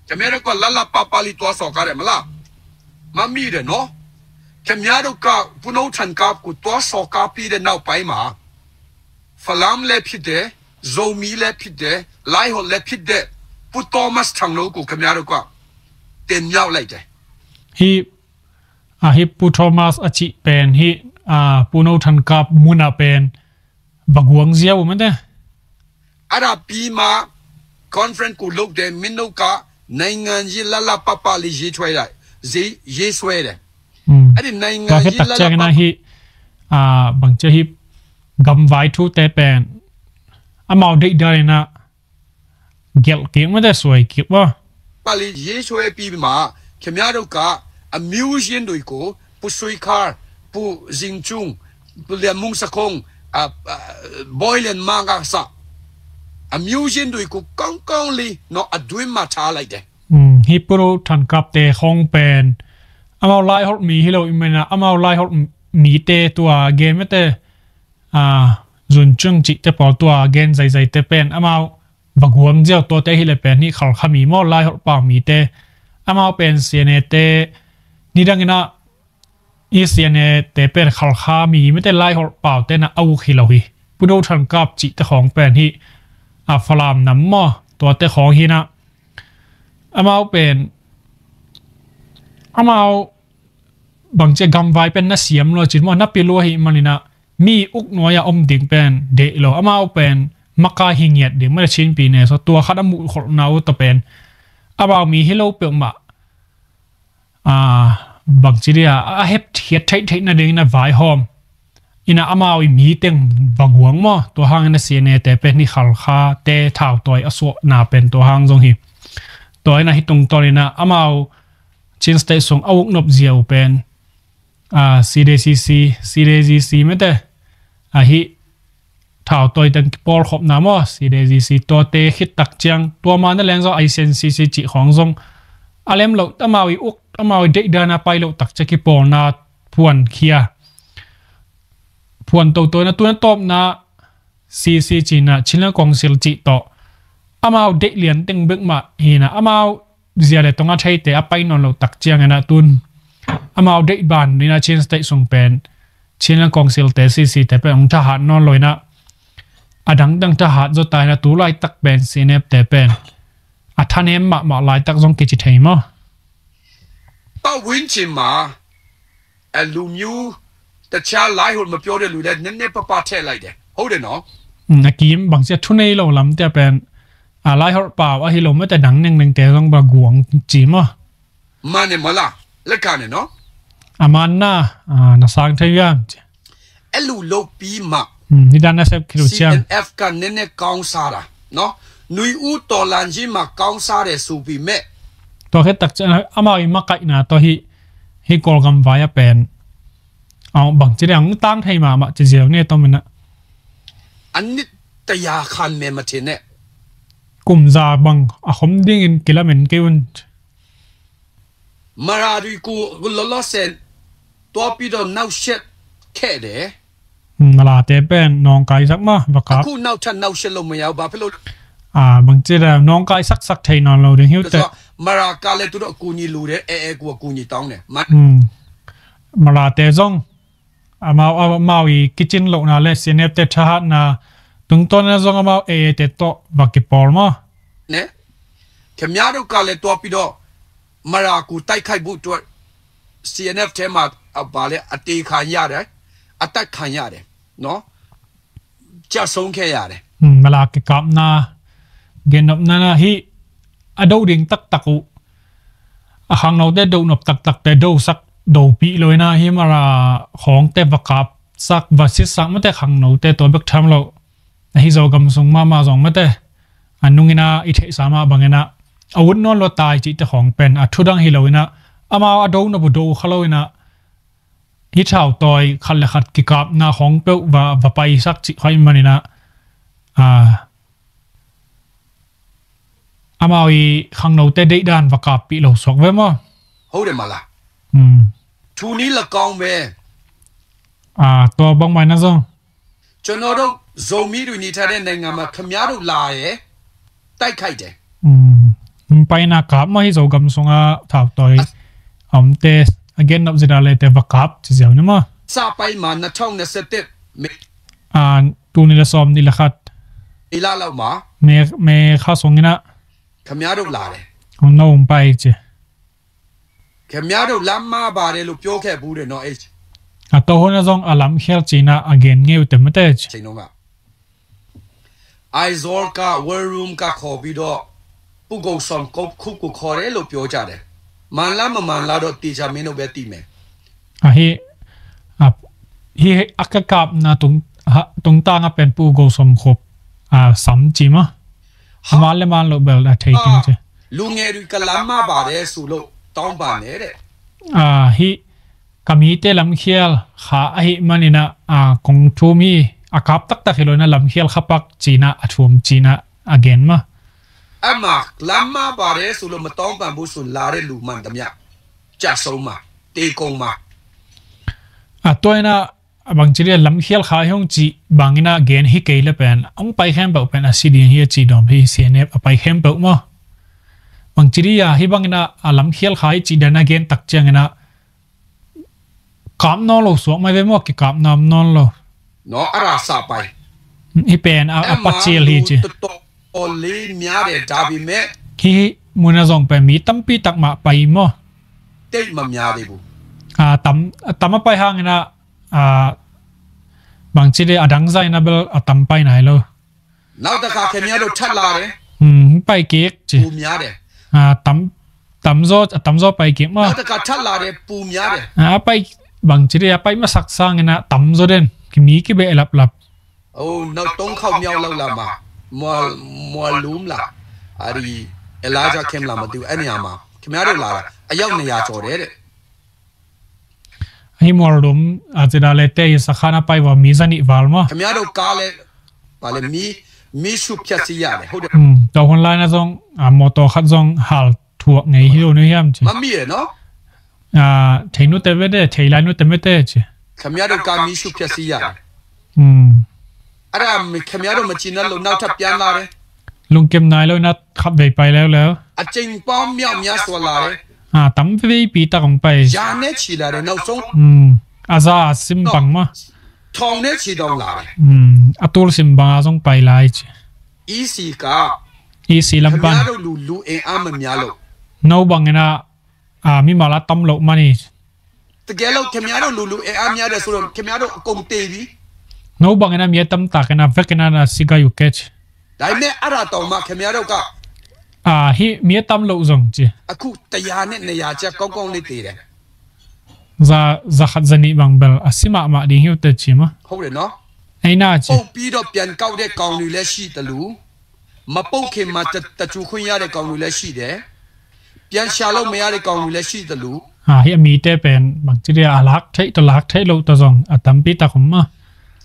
ခင်ဗျားတို့က လတ်လတ်ပပလေး သွားစော်ကားတယ်မလား။ မမိတယ်နော်။ ခင်ဗျားတို့က ပုနောထံကပ်ကို သွားစော်ကားပြီးတဲ့နောက်ပိုင်းမှာ ဖလမ်းလည်းဖြစ်တယ်၊ ဇိုမီးလည်းဖြစ်တယ်၊ လိုင်းဟိုလည်းဖြစ်တဲ့ ပုသောမတ်ထံတို့ကို ခင်ဗျားတို့က တင်မြှောက်လိုက်တယ်။ Hih, a, hih Pu Thomas a cih pen hih, a, Pu No Than Kap mun ah pen va guang ziau uh mate. အဲ့ဒါပြီးမှ conference ကိုလုပ်တယ်။ မင်းတို့က နိုင်ငံရေး လတ်လတ်ပပလေး ရေးဆွဲလိုက်၊ ရေးဆွဲတယ်။ အဲ့ဒီနိုင်ငံရေး လတ်လတ်ပပ hih, a, bangcia hih gamvai thute pen amau deihdan inah gelh kik mate, suai kik maw. ပပလေး ရေးဆွဲပြီးမှ ခင်ဗျားတို့က အမျိုးရင်းတွေကို ပူဆွေခါ၊ ပူဇင်ကျုံ၊ ပူလျံမုံစခုံ၊ အ, အ, ဘွိုင်းလျံမန်းကအစ အမျိုးရင်းတွေကို ကောင်းကောင်းလေးနော် အတွင်းမှာထားလိုက်တယ်။ Hih Pu No Than Kap te khawng pen amau laiholh mi hi lo i hih manin ah, amau laiholh mite tua gen mate, a, Zun Cung cihte pawl tua gen zaizaite pen amau va guang ziau. Tuate hileh pen hih Khalkha mi maw, laiholh pau mite, amau pen C N A te, nidang inah hih C N A te pen Khalkha mi mate, laiholh paute na a uk hi lo hi. Pu No Than Kap cihte khawng pen hih, a, Falam nam maw, tuate khawng hi inah amau pen, amau bangcia gamvai pen na siam lua cin maw, na pia lua hi manin ah, mi uk nuai-a om ding pen deih lo. Amau pen makai hi ngiat ding mate, Chinpi ne so tua khat a muhkholhna uh tawh pen amau mi hi lo peuhmah, a, bangci dia a hepkhiat theihtheih nadingin a vaihawm inah amau i mi teng va guang maw. Tua hangin a C N A te pen hih Khalkha te thautawi a suahna pen tua hang zong hi. Tua inah hih tungtawn inah amau Chin State sung a uk nop ziau pen, a, C D C C, C D G C mate, a, hih thautawi teng kipawlkhopna maw, C D G C, tuate khit tak ciang, tua ma na leng zong I C N C C cih khawng zong a lem loh, amau i uk, amau i deihdan a pai loh tak ciang kipawlna phuankhia, phuan toto inah tu na tawpna C C cih inah Chinland Council cih tawh amau deih lian teng bek mah hi inah, amau zia le tong a theite a pai nawn loh tak ciang inah tun amau deih ban inah Chin State sung pen Chinland Council te, C C te pen hong thahat nawn lo inah, a dangdang thahat zaw ta inah, tu laitak pen C N F te pen a thanem mahmah laitak zong kici thei maw. ပတ်ဝန်းကျင်မှာ အဲ၊ လူမျိုးတခြား လိုက်ဟိုမပြောတဲ့လူလည်း နည်းနည်းပါးပါးထည့်လိုက်တယ်။ ဟုတ်တယ်နော်။ อืม အကီမ် ဘင်စဲထူနေလို့လမ်းတဲ့ပန် အလိုက်ဟိုပါ အဟီလိုမ့ၢ်တဒင်နင်နင်တဲ zong ဘဂုံး ကျီမ် မန်နေမလား။ လက်ခံနေနော်။ အမန်နာ အာ နစင်ထေယမ် အဲလိုလုပ်ပြီးမှ อืม ဒီဒါနဆက် ခီလိုချင် စီအန်အက်ဖ် က နည်းနည်းကောင်းစားတာနော်။ နွေဦးတော်လှန်ရေးမှာ ကောင်းစားတယ်ဆိုပေမဲ့ တော့ ဟဲ့ တကယ် အမအီမကအိုက်နာ တော့ ဟီ ဟီ ကီုလ်ဂမ်ဝါယပန် အောင် ဘင်စဲ တန်းထေမမ စဲစဲန့ၣ် တော့ မန အနှစ်တစ်ရာခံမယ်မထင်နဲ့။ ကုမ်ဇာဘင် အခုမ်ဒင်း ကီလမင် ကီဝန် မရာရီကို လောလောဆယ် သွားပြီးတော့ နှောက်ယှက်ခဲ့တယ်။ မရာတဲပဲ နောင်ကိုင်းစက်မ ဘကပ် အခုနောက်ထပ် နှောက်ယှက်လို့မရဘူး။ ဘာဖြစ်လို့လဲ။ အာ ဘင်စဲ နောင်ကိုင်းစက်စက် ထေနွန်လိုဒင်း ဟီဝ်တဲ မရာကလည်း သူတို့အကူအညီလိုတယ်။ အဲအဲကို အကူအညီတောင်းတယ်။ မ မရာတဲဇွန် အမဝ် အမဝ် အီ ကီချင်လိုနာလဲ စီအန်အက်ဖ် တဲ ထဟတ်နာ တုန်တွန်နာ ဇွန် အမဝ် အဲအဲ တဲ တော့ ဘကပ် ပေါ် မ နဲ့ ခင်ဗျားတို့ကလည်း သွားပြီးတော့ မရာကို တိုက်ခိုက်ဖို့အတွက် စီအန်အက်ဖ် ထဲမှာ အ ဘာလဲ အသေခံရတယ်။ အသတ်ခံရတယ်နော်။ ကျဆုံးခဲ့ရတယ်။ မရာကကပ်နာ ဂဲနပ်နာ ဟီ အဒိုဒင်း တကတကူ အ ခင်းနုတ် တဲ ဒိုနပ် တကတကတဲ ဒိုစက် ဒိုပီလိုနာ ဟီ မရာ ခင်း တဲ ဘကပ် စက် ဘစစ် စက် မတဲ ခင်းနုတ် တဲ တော့ ဘက်ထမ်းလို အဟီ ဇော်ဂမ်စုံ မမ ဇော် မတဲ အနုင် အီနာ အီထေဆာ မဘင် အီနာ အဝတ် နွန်လို တၢ် ကျီ တဲ ခင်း ပန် အထူဒင် ဟီလို အီနာ အမဝ် အဒိုနုပ် ဒိုခလို အီနာ ဟီ ထၢဝ် တွိုင် ခလခတ် ကကပ်နာ ခင်း ပဝ် ဘ ဘပိုင်စက် ကျီ ခွိုင် မနီ နာ အာ အမဝ် အီ ခင်းနုတ် တဲ ဒိုဒင် ဘကပ် ပီလို သွက် ဝဲ မ ဟုတ်တယ်မလား။ อืม ထိုနည်းလည်းကောင်းပဲ။ အာ တော့ ဘင်မိုင် နာ ဇွန် ကျွန်တော်တို့ ဇိုမီးတွေ နေထိုင်တဲ့ နိုင်ငံမှာ ခင်ဗျားတို့ လာရင် သ တိုက်ခိုက်တယ်။ อืม ไปนะ กราบมาให้ Zogam sungah thautawi a omte a gen nop zida lete va kap ci ziau ni maw. စပိုင်မှာနှစ်ထောင်နှစ်ဆယ့်တစ် မေ อ่า tul nih le sawmnih le khat မေလလောက်မှာ me me kha sung inah ခင်ဗျားတို့လာတယ်။ ของ no hong pai ci. ခင်ဗျားတို့လမ်းမှားပါတယ်လို့ပြောခဲ့ဘူးတယ်နော်။ အဲ့ a to hun a zong a lamkhial cinah a gen ngei uh te mate ci. ချိန်တော့က Aizawl က War Room ကခေါ်ပြီးတော့ ပုဂုံဆောင်ခုပ်ကိုခေါ်တယ်လို့ပြောကြတယ်။ မှန်လားမမှန်လားတော့ တေချာမင်းတို့ပဲသိမယ်။ အဟိ အဟိ အကကပ်နာတုံ တုံတန်အပန်ပုဂုံဆောင်ခုပ် အစမ်ချီမ အမလဲမန်လို့ bel အထေးကင်းချေ လူငယ်တွေကလမ်းမှားပါတယ်ဆိုလို့တောင်းပန်တယ်တဲ့။ အဟိ ကမီးတဲလမ်းခဲလ်ခါအဟိမန်အန အကုံထူမီး အကပ်တကတကဟိလိုန လမ်းခဲလ်ခါပက်ချီန အထူမ်ချီန အဂဲန်မ အမ လမ်းမှားပါတယ်ဆိုလို့မတောင်းပန်ဘူးဆိုလာတဲ့လူမှန်သမျှကျဆုံးမှာ တေကုန်မှာ အတွဲန အဘင်ချီရီ လမ်းခဲလ်ခါဟိုင်ချီ ဘင်အန ဂဲန်ဟိကဲလပန် အုံပိုင်ခဲမ်ပဝ်ပန် အစီဒီဟိချီဒွမ်ဟိ စီအနက် အပိုင်ခဲမ်ပဝ်မ ဘင်ချီရီယ ဟိဘင်အန အလမ်းခဲလ်ခါဟိချီဒန ဂဲန်တကချင်အန ကပ်နီလို သွက်မဝဲမ ကကပ်နမ်နီလို နော် အဲ့ဒါစပိုင် ဟိပန် အ အပတ်ချီလ်ဟိချီ တော်တော်လေးများတယ်။ ဒါပေမဲ့ ဟိ မုနဇောင်ပန် မီတမ်ပီတမ်မပိုင်မ တိတ်မများသေးဘူး။ အတမ် အတမ်မပိုင်ဟန်အန အဘင်ချီရီ အဒင်ဇိုင်နဘလ် အတမ်ပိုင်နလို နောက်တစ်ခါခင်ဗျားတို့ထပ်လာတယ်။ ပိုင်ကက်ချီ ပိုများတယ်။ အတမ် တမ်ဇော အတမ်ဇောပိုင်ကက်မ နောက်တစ်ခါထပ်လာတယ်။ ပိုများတယ်။ အပိုင် ဘင်ချီရီ အပိုင်မစက်စင်အန တမ်ဇောဒဲန် ကမီးကဘဲလပ်လပ် ဟိုနောက်သုံးခေါက်မြောက်လောက်လာမှာ မွာလူမ်လာ အဲ့ဒီ Elijah Kim လာမသိဘူး။ အဲ့နေရာမှာခင်ဗျားတို့လာတာ အယောက်နှစ်ရာကျော်တယ်တဲ့။ ဟိမွာလူမ် အချီဒါလဲတဲ ဟိစခါနပိုင်ဝါ မီးဇနီးဝါလ်မ ခင်ဗျားတို့ကားလဲ ဘာလဲ မီး မီးရှို့ဖျက်ဆီးရတယ်။ ဟုတ်တယ်။ อืม ตัวคนร้ายนะซอง อ่า มอเตอร์คัดซอง หาลถ่วงไง ฮิโรนิยาม မမီးရနော် อ่า เทนุเตเวเด เทลายนุเตเมเตจิ ခင်ဗျားတို့ကားမီးရှို့ဖျက်ဆီးရတယ်။ อืม အဲ့ဒါခင်ဗျားတို့မကျေနပ်လို့နောက်ထပ်ပြန်လာတယ်။ ลุงเก็มนายแล้วนะ ขับไปไปแล้วแล้ว အကြိမ်ပေါင်းမြောက်များစွာလာတယ်။ อ่า တမ်เวปีตากองไป ရာနဲ့ချီလာတယ်။ နောက်ဆုံး อืม อาซาซิมบังมา ထောင်နဲ့ချီတောင်လာတယ်။ อืม အတူลซิมบังอาซองไปลายจิ อีซีက อีซีลำปาง ခင်ဗျားတို့လူလူအင်အားမများလို့ no bangအန อ่า มีมาละตำโลมานี่ တကယ်လို့ခင်ဗျားတို့လူလူအင်အားများတယ်ဆိုတော့ခင်ဗျားတို့အကုန်သေပြီ။ no bangအန มีตำตากအน เวกအน นะ สิกาอยู่เกจ ဒါပေမဲ့အဲ့ဒါတောင်မှခင်ဗျားတို့က อ่า ဟိ มีตำโลซองจิ အခုတစ်ရာနဲ့နှစ်ရာကျက်ကောင်းကောင်းလေးသေတယ်။ ဇာ ဇာခတ်ဇနီးဘင်ဘဲလ် အစီမမဒီဟိုတဲချီမ ဟုတ်တယ်နော်။ အဲ့နာချီ ပုတ်ပြီးတော့ပြန်ကောက်တဲ့ကောင်တွေလည်းရှိသလို မပုတ်ခင်မှာတ- တကျူခွင့်ရတဲ့ကောင်တွေလည်းရှိတယ်။ ပြန်ရှာလို့မရတဲ့ကောင်တွေလည်းရှိသလို အာ ဟိအမီတဲပန် ဘင်ချီရီ အလၢက်ထဲ တလၢက်ထဲလိုတဇွန် အတမ်ပီတခုမ်မ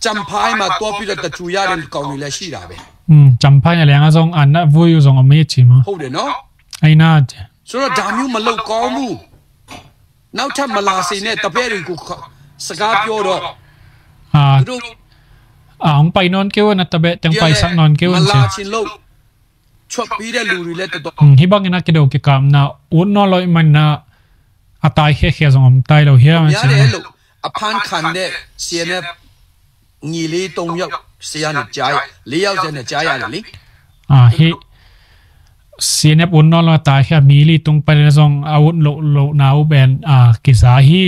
ကျမ်ဖိုင်းမှာသွားပြီးတော့တကျူရတဲ့ကောင်တွေလည်းရှိတာပဲ။ อืม ကျမ်ဖိုင်းအလဲငါဇွန် အနဝူယူဇွန် အမီချီမ ဟုတ်တယ်နော်။ အဲ့နာချီ ဆိုတော့ဒါမျိုးမလုပ်ကောင်းဘူး။ နောက်ထပ်မလာစေနဲ့ တပည့်တွေကိုစကားပြောတော့ အာ သူတို့ အာ အောင်ပိုင်နွန်ကဲဝဲနတဘဲ တန်ပိုင်ဆက်နွန်ကဲဝဲ မလာချင်လို့ ထွက်ပြေးတဲ့လူတွေလည်းတော်တော် อืม ဟိဘင်အန ကဒိုကကမ်န အူတ်နွန်လိုမန အတၢ်ခဲခဲဇွန် အမ်တၢ်လိုဟိ များတယ်လို့ အဖမ်းခံတဲ့ စီအန်အက်ဖ် ညီလေးသုံးယောက်ဆီကနေကြားရ- လေးယောက်ဆီကနေကြားရတယ်လေ။ အာ ဟိ စီအန်အက်ဖ် အူတ်နွန်လို တၢ်ခဲ မီလီတုံပိုင်နွန်ဇွန် အူတ်လိုလိုနဝ်ဘဲန် အာ ကီဇာဟိ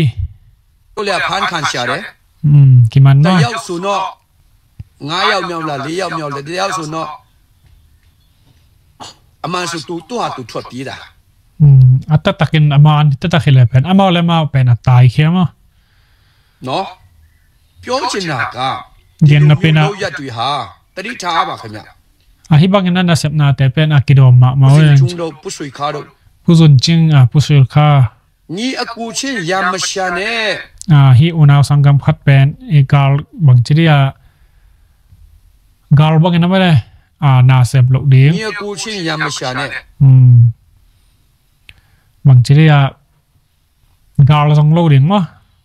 တို့လည်းအဖမ်းခံရှာတယ်။ อืม ကီမန် တစ် နော် ယောက်ဆိုတော့ငါးယောက်မြောက်လား လေးယောက်မြောက်လား တစ်ယောက်ဆိုတော့ အမှန်ဆိုသူသူ့ဟာသူထွက်ပြေးတာ။ อืม အတတကင် အမန် တတကင်လဲပန် အမဝ်လဲမဝ်ပန် အတၢ်ခဲမ နော်။ ပြောချင်တာက ဒီလိုမျိုးလုပ်ရပ်တွေဟာ သတိထားပါခင်ဗျ။ အဟိဘင်အန နစပ်နာတဲပန် အကဒိုမမဝဲ ပူဇွန်ချင်တို့ ပူဇွန်ချင် အာ ပူဇွန်ခါ ညီအစ်ကိုချင်းရန်မရှာနဲ့။ အာ ဟိအူနဝ်စင်ကမ်ခတ်ပန် အဂါလ် ဘင်ချီရီ အဂါလ်ဘင်အနမလဲ အာ နစပ်လိုဒီ ညီအစ်ကိုချင်းရန်မရှာနဲ့။ อืม ဘင်ချီရီ အဂါလ်ဇွန်လိုဒီမ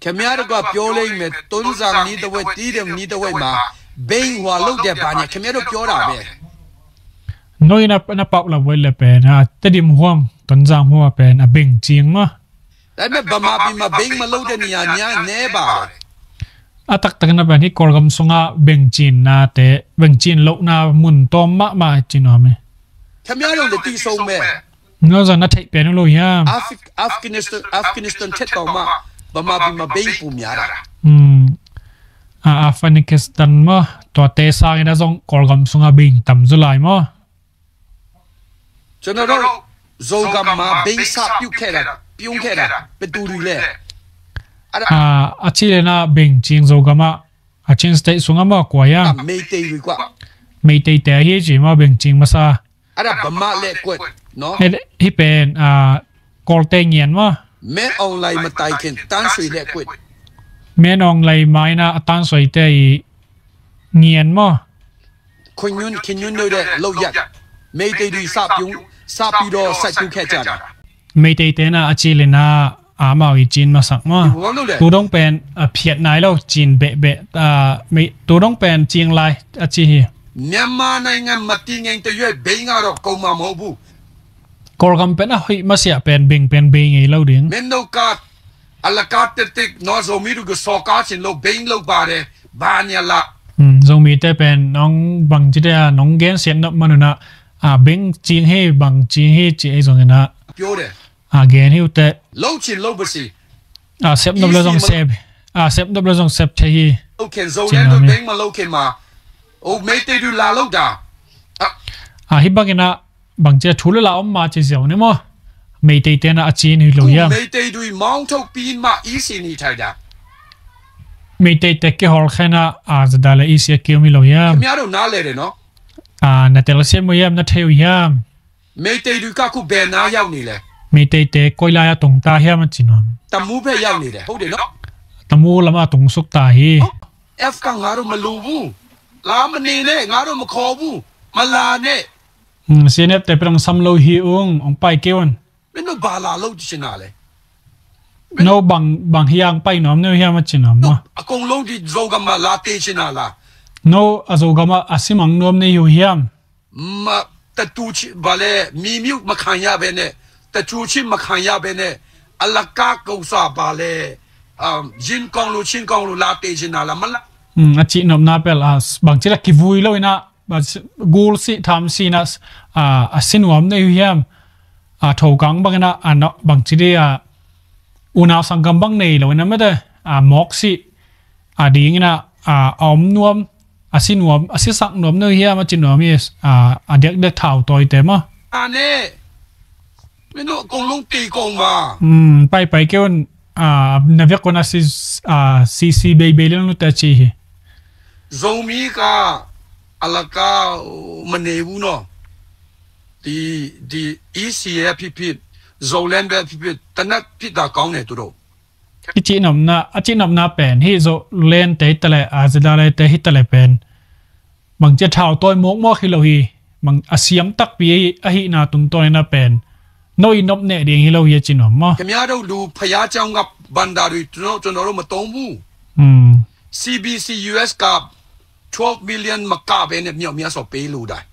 ခင်ဗျားတို့ကပြောလိမ့်မယ် တွင်းဆံနွံတဝိတ် တီးတိန်နွံတဝိတ်မှာ ဘိန်းဟွာလုပ်တယ်ဘာညာ ခင်ဗျားတို့ပြောတာပဲ။ န No in a, na pau la voi le pen a Tedim huam, Tonzang huam pen a beng cing ma. Lai me ba ma pi ma beng ma lo de ni a nia ne ba. A taktak na pen hi Kawlgam sunga beng cin na te, beng cin lo na mun tom ma ma cin om e. Khamia lo le ti so me. No zan na thei pen lo hiam. Af-, Afghanistan, Afghanistan thet tau ma ba ma pi ma beng pu mia ra. Hmm. A Afghanistan ma tua te sang in a zong Kawlgam sunga beng tam zu lai ma. Cun a ro Zogam ma beng sa piu khe ra, piu khe ra, pe tu ri le. A, a ci le na beng cing Zogam a, a Chin State sunga ma kua ya. A Meitei ri kua. Meitei te hi ci ma beng cing masa. A ra ba ma le kuat, no? Hi, hi pen, a, Kawlte ngian ma. Men ong lai ma tai ken, tan sui le kuat. Men ong lai ma ina a tan sui te i ngian ma. Khunyun, khinyun neu de lo yat. Meitei dui sa piung, sa pi do sa piung khe chan. Meitei te na a ci le na a mau i cin masak ma. Tu dong pen a phiat nai lo cin beh beh. A, mei, tu dong pen cing lai a ci hi. Myanmar naingan mati ngeng te yue bei nga ro ko ma mo bu. Kawlgam pen a hoih masiah pen beng pen bei ngei lo ding. Men no ka a la ka te tik no Zomi du gu so ka cin lo beng lo ba de ba nia la. Hmm, Zomi te pen nong bang ci de a nong gen sian nop manuna a beng cing hi bang cing hi ci ei zong ina. Pio de. A gen hi u te. Lo cin lo ba si. A sep nop le zong sep. A sep nop le zong sep the hi. Lo ken zo len do beng ma lo ken ma. O Meitei du la lo da. A hi bang ina bang cia thu le la om ma ci ziau ne maw? Meitei te na a ci ni lo hiam? Meitei dui mong tho pin ma i si ni thai da. Meitei te ke hol khe na a zada le i si a kiu mi lo hiam? Mia do na le de no. A na tel se mo hiam na theu hiam? Meitei dui ka ku ben na yau ni le. Meitei te koi la ya tong ta hiam a ci no. Tamu phe yau ni le. Ho de no. Tamu lama tong suk ta hi. F ka nga do ma lu bu. La ma ni ne nga do ma kho bu. Ma la ne. Hmm, C N F te perang sam lo hi ung, ong pai keu an. Meno ba la lo ti sina le. No bang, bang hiang pai nom neu hiam a ci nom no. A kong lo ti Zogam ma la te sina la. No a Zogam a simang nom nei hu hiam. Ma ta tu ci ba le mi miu ma khan ya be ne. Ta tu ci ma khan ya be ne. A la ka ko sa ba le. Um, jin kong lu, chin kong lu la te sina la ma la. Hmm, a ci nom na pel a bang ci la ki vui lo ina. Gul si tham si na a sinuam nei uh hiam? A thokang bangin a bangci di a unau sanggam bang nei lo ina mete a mawk si a dingin a om nuam a sinuam a sisak nuam nei uh hiam a ci nuam hi. A diakdiak thau tawi te maw? Ane mino kong lungpi kong ma. Paipai keu in a na vek un a si a si si bei bei leng lute a ci hi. Zomi ka alaka manei bu no. Di di isi a phipit Zoland be phipit tanat pit da kaung ne tu do. I cihnopna a cihnopna pen hi Zoland te hi tale a zidale te hi tale pen. Bangci a thau tawi mawkmawk hi lo hi. Bang a siam takpi ahihna tungtawn in a pen no i nop neh ding hi lo hi a ci nuam maw? Khemia do lu phaya ciau ngap banda dui tuno tuno lo matong bu. CBC US ka twelve million maka be ne miau mia so pe lu dai.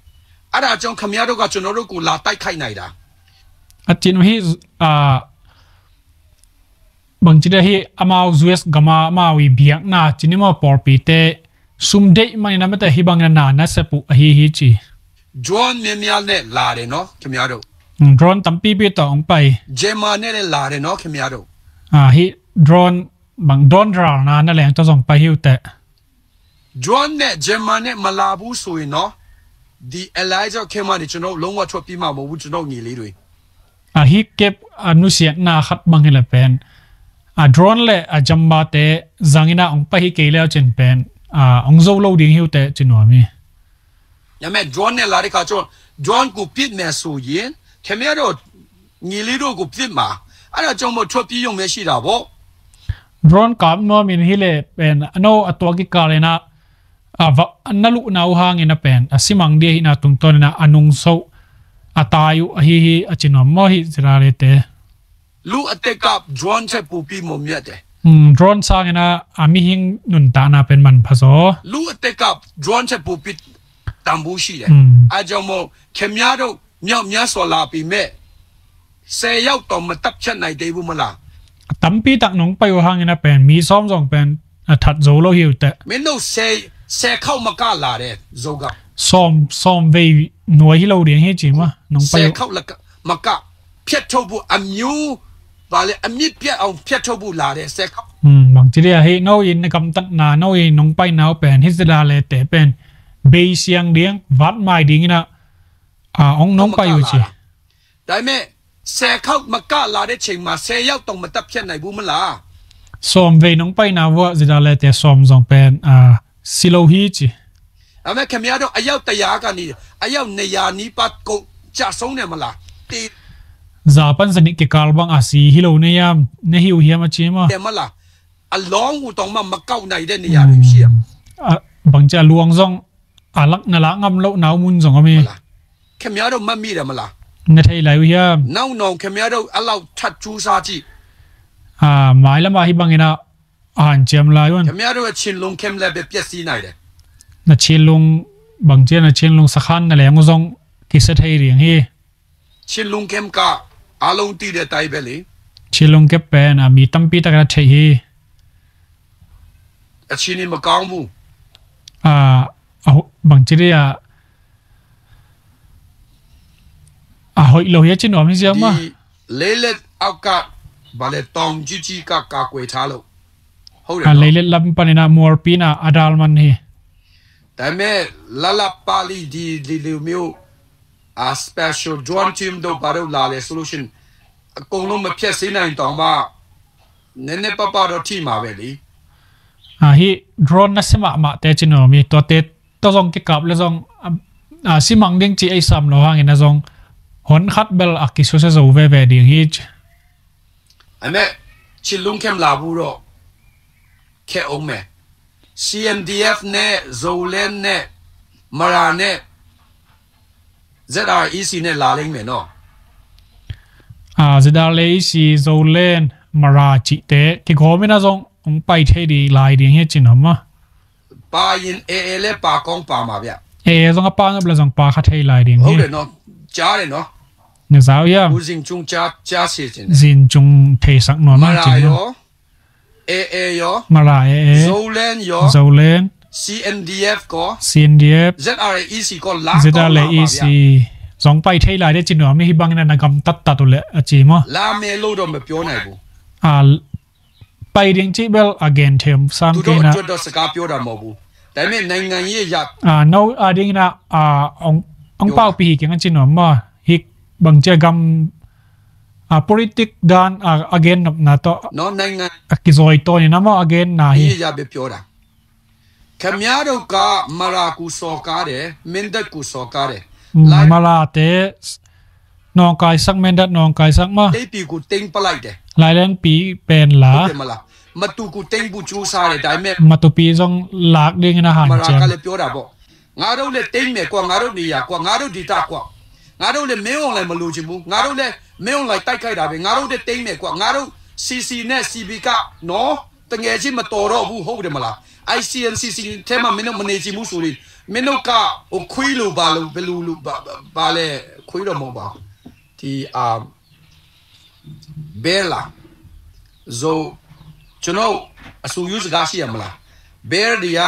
Ada ciong khemia do ka tuno lo ku la tai khai nai da. A cin hi a bangci da hi amau US gama amau i biakna cini maw pawlpi te sum deih manin a mete hi bangin a na na sep uh ahi hi ci. Drone miamial ne la de no khemia do. Drone tampipi tawh hong pai. Jema ne le la de no khemia do. A hi drone bang drone ralna na leng tawh zong pai hi uh teh. Drone ne jema ne malabu sui no. Di Elijah khema ni cuno longwa thuapi ma mobu cuno ngili dui. A hi kep a nusiatna khat bang hi le pen a drone le a jamba te zangin a ong pai hi kei leu cin pen a ong zo lo ding hi uh teh ci nuam hi. Ya me drone ne la ri kha cu drone ku pit me su yin khemia do ngili do ku pit ma. Ana cong mo thuapi yong me si da bo. Drone kap nuam in hi le pen a no a tuak i kal in a a va na luhna uh hangin a pen a simang dih ahihna tungtawn in a nungso a tai uh ahi hi a ci nuam maw hi zirale te. Lu a tekap drone che pupi mo mia te. Drone sangin a mihing nuntakna pen manpha zaw. Lu a tekap drone che pupi တန်ဖိုးရှိတယ်။ อืม အဲဒါကြောင့်မို့ ခင်ဗျားတို့ မြောက်မြတ်စွာလာပြီမဲ့ ဆယ်ယောက်တောင် မသတ်ဖြတ်နိုင်သေးဘူးမလား။ အတမ်ပီးတၢ် နုံးပိုင်ဝဟန်ငိုင်းနပင် မီးစောမ်စောင်ပင် အထတ်ဇိုးလို့ ဟိုးတဲ မင်းတို့ ဆယ်ဆယ်ခေါက်မကလာတဲ့ ဇိုးက စောမ်စောမ်ဝေးနွေးဟိုးလို့ ဒင်းဟိုးချီမ နုံးပိုင် ဆယ်ခေါက်မက ဖျက်ထုတ်ဖို့ အမျိုး ဘာလဲ အမြစ်ပြတ်အောင် ဖျက်ထုတ်ဖို့လာတဲ့ ဆယ်ခေါက် อืม ဘင်ၣ်ချီးဒ်အဟိုး နွေးနကမ်တတ်နာ နွေးနုံးပိုင်နွေးပင် ဟိုးစဒါလဲတဲပင် ဘီးစျံဒင်း ဝတ်မိုင်းဒင်းငိုင်းန အာ အောင်နုံးပိုင်ဝချီ ဒါပေမဲ့ ဆယ်ခေါက်မကလာတဲ့ချိန်မှာ ဆယ်ယောက်တောင် မသတ်ဖြတ်နိုင်ဘူးမလား။ စောမ်ဝေးနုံးပိုင်နွေးဝဲ စဒါလဲတဲ စောမ်စောင်ပင် အာ ဆံးလို့ဟိုးချီ ဒါပေမဲ့ ခင်ဗျားတို့ အယောက်တစ်ရာကနေ အယောက်နှစ်ရာနီးပါး ကုန်ကျဆုံးတယ်မလား။ တေ ဇာပန်စနစ်ကီးကၢ်ဘင် အဆံးဟိုးလို့ နယမ် နဟိုးဟိုးမချီမ တယ်မလား။ အလောင်းကိုတောင်မှ မကောက်နိုင်တဲ့နေရာတွေရှိရ อืม အာ ဘင်ၣ်ချီး အလွင်းစောင် အလၢ်နလၢ်ငမ်းလို့ နွေးမုၼ်းစောင်အမီး ခင်ဗျားတို့ မှတ်မိတယ်မလား။ နထဲးလၢ်ဝဟိုး နောက်နောင် ခင်ဗျားတို့ အဲ့လောက် ထပ်ကြိုးစားကြည့် အာ မိုင်းလမဟိုးဘင်ငိုင်းန အဟန်ၸမ်လၢ်ဝဲ ခင်ဗျားတို့ရဲ့ ခြေလျင် ခင်ဗျားလည်း ပျက်စီးနိုင်တယ်။ နခြေလျင် ဘင်ၣ်ချီး နခြေလျင်စခန်း နလဲငိုးစောင် ကီးစဲးထဲးဒင်းဟိုး ခြေလျင် ခင်ဗျား အားလုံးသိတဲ့အတိုင်းပဲလေ။ ခြေလျင်ကီးပင် အမီးတမ်ပီးတၢ်ကထဲးဟိုး အချင်းနေမကောင်းဘူး။ အာ အဟိုး ဘင်ၣ်ချီးဒ်အ အဟိုးလို့ဟိုးချီနွေးမီးစျံမ ဒီလေးလက်အောက်က ဘာလဲ တောင်ကြီးကြီးက ကာကွယ်ထားလို့ ဟုတ်တယ်နော်။ အာ လေးလက်လမ်းပင်န မော်ပီးန အဒါလ်မန်ဟိုး ဒါပေမဲ့ လလပလီ ဒီ ဒီလိုမျိုး အာ special drone team တို့ ဘာတို့ လာလဲဆိုလို့ရှိရင် အကုန်လုံး မဖျက်ဆီးနိုင်တောင်မှ နည်းနည်းပါးပါးတော့ ထိမှာပဲလေ။ အာ ဟိုး drone နစဲမမတဲချီနွေးမီး တိုးတဲ တိုးစောင်ကီးကပ်လဲစောင် အာ စီမံဒင်းချီ အိမ်ဆမ်လို့ဟန်ငိုင်းနစောင် ဟိုးခတ်ဘဲလ် အကီးဆူးစဲးဇိုးဝဲဝဲဒင်းဟိုးချီ ဒါပေမဲ့ ခြေလျင် ခင်ဗျား လာဖို့တော့ ခက်အောင်မယ်။ CNDF နဲ့ Zoland နဲ့ Mara နဲ့ ZREC နဲ့ လာလိမ့်မယ်နော်။ အာ ZREC, Zoland, Mara ချီတဲ ကီးဂိုးမီးနစောင် ပိုင်ထဲးဒ် လၢ်ဒင်းဟိုးချီနွေးမ ပါရင် AA လည်း ပါကောင်းပါမှာဗျ။ AA စောင်အပၢ်ငပ်လဲစောင် ပါခထဲးလၢ်ဒင်းဟိုး ဟုတ်တယ်နော်။ ကြားတယ်နော်။ နစၢ်ယမ် ဦးဇင်ကျုံ ကြား ကြားစေချင်တယ်။ ဇင်ကျုံ ထဲးစဲးနွေးမ မရါရော ချီနွေး AA ရော မရါ AA, Zoland ရော Zoland, CNDF ကော CNDF, ZREC ကော လာကောင်းလာမှာဗျာ။ ZREC စောင် ပိုင်ထဲးလၢ်ဒင်းချီနွေးမ ဟိုးဘင်ငိုင်းန နကမ်တတ်တတ်တူလၢအချီမ လာမယ်လို့တော့ မပြောနိုင်ဘူး။ အာ ပိုင်ဒင်းချီဘဲလ် အဂဲၢ်ထဲး စမ်းကီးန သူတို့အတွက်တော့ စကားပြောတာမဟုတ်ဘူး။ ဒါပေမဲ့ နိုင်ငံရေးအရ အာ နွေး အာ ဒင်းန အာ အောင် အောင်ပေါက်ပီးဟိုးကီးငိုင်းချီနွေးမ ဟိုး ဘင်ၣ်ချီး ကမ် အာ politics ဒၢၣ် အာ အဂဲၢ်နပ်နတိုး နော် နိုင်ငံ အကီးဇိုးတိုးနံၣ်နမ အဂဲၢ်နဟိုး ရေးရပဲပြောတာ။ ခင်ဗျားတို့က မရါကို စော်ကားတယ်။ မင်းတပ်ကို စော်ကားတယ်။ မရါတဲ နွောင်ကၢ်စဲး မင်းတပ် နွောင်ကၢ်စဲးမ သိမ်းပြီကို သိမ်းပလိုက်တယ်။ လၢ်လၢ်ပီးပင်လၢ် ဟုတ်တယ်မလား။ မတူကို သိမ်းဖို့ ကြိုးစားတယ်။ ဒါပေမဲ့ မတူပီးစောင် လၢ်ဒင်းနဟန် မရါကလည်း ပြောတာပေါ့။ ငါတို့လည်း သိမ်းမယ်ကွာ။ ငါတို့နေရာကွာ။ ငါတို့ဒေသကွာ။ ငါတို့လည်း မင်းအောင်လှိုင် မလိုချင်ဘူး။ ငါတို့လည်း မင်းအောင်လှိုင် တိုက်ခိုက်တာပဲ။ ငါတို့လည်း သိမ်းမယ်ကွာ။ ငါတို့ CC နဲ့ CB က နော် သူငယ်ချင်း မတော်တော့ဘူး။ ဟုတ်တယ်မလား။ ICNCC ထဲမှာ မင်းတို့ မနေချင်ဘူးဆိုရင် မင်းတို့က ဟို ခွေးလို ဘာလို ဘယ်လိုလို ဘာ ဘာ ဘာလဲ။ ခွေးတော့ မဟုတ်ပါဘူး။ ဒီ အာ ဘဲလာ ဆို ကျွန်တော် အဆိုရိုးစကား ရှိရမလား။ ဘဲတွေက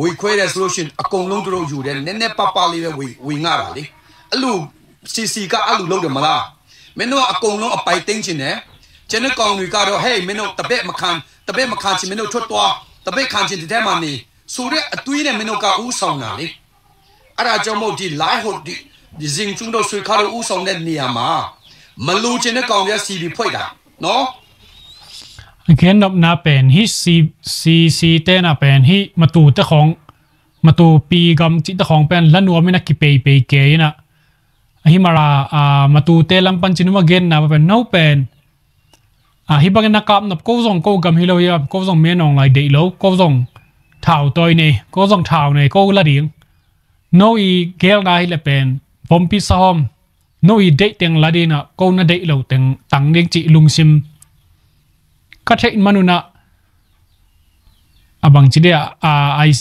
ဝေခွဲတယ်ဆိုလို့ရှိရင် အကုန်လုံး သူတို့ယူတယ်။ နည်းနည်းပါးပါးလေးပဲ ဝေ ဝေငှတာလေ။ အဲ့လို CC က အဲ့လိုလုပ်တယ်မလား။ မင်းတို့က အကုန်လုံး အပိုင်သိမ်းချင်တယ်။ ကျန်တဲ့ကောင်တွေကတော့ ဟဲ့ မင်းတို့ တပည့်မခံ တပည့်မခံချင် မင်းတို့ ထွက်သွား။ တပည့်ခံချင် ဒီထဲမှာနေ ဆိုတဲ့ အတွေးနဲ့ မင်းတို့က ဦးဆောင်တာလေ။ အဲ့ဒါကြောင့်မို့ ဒီ လိုင်းဟို ဒီ ဒီ ဇင်ကျုံတို့ ဆွေခါတို့ ဦးဆောင်တဲ့နေရာမှာ မလိုချင်တဲ့ကောင်တွေက CB ဖွဲ့တာနော်။ အဂဲၢ်နပ်နပင်ဟိုး စီ စီ စီတဲနပင်ဟိုး မတူတဲခေါင် မတူပီးဂမ်ချီတဲခေါင်ပင် လၢနွောင်မီးန ကီးပေးပေးကီးန အဟိုးမရါ အာ မတူတဲလမ်းပန်းချီနွောင်မ အဂဲၢ်နပင် နွောင်ပင် အာ ဟိုးဘင်ငိုင်းနကပ်နပ် ကိုယ်စောင် ကိုယ်ဂမ်ဟိုးလို့ယမ် ကိုယ်စောင် မင်းအောင်လှိုင် ဒိတ်လို့ ကိုယ်စောင် ထောက်တိုင်နေ ကိုယ်စောင် ထောက်နေ ကိုယ်လၢ်ဒင်း နွောင်အံၤ ဂဲၢ်နဟိုးလဲပင် ဘုံပီးစဟီုမ် နွောင်အံၤ ဒိတ်တၢင်းလၢ်ဒင်းန ကိုယ်နဒိတ်လို့တၢင်း တၢင်းဒင်းချီ လူင်စင် ကထဲးမနုၤန အဘင်ၣ်ချီးဒ် အာ အိုင်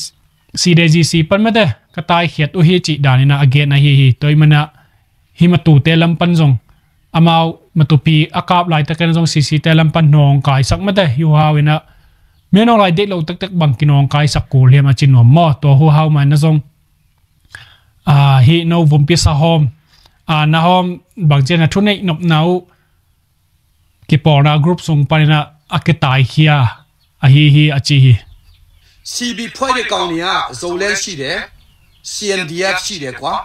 C D G C pan mate ka taikhiat uh hi cih danin ah a gen ahi hi. Tua ahih manin ah hih Matute lam pan zong amau Matupi a kap laitakin zong C C te lam pan nawngkaisak mate hih huhau in ah, mi nawng lai deih lo tektek bang kinawngkaisak kul hiam a ci nuam maw? Tua huhau mah in ah zong, ah, hih no Vumpi Sahawm, ah, na hawm bangci a na thuneih nopna uh kipawlna group sung panin ah a kitaikhia ahi hi a ci hi. စီဘီ အဖွဲ့တွေကောင်းနေက ဇိုလ်လင်းရှိတယ်၊ စီအန်ဒီအက်ဖ်ရှိတယ်ကွာ၊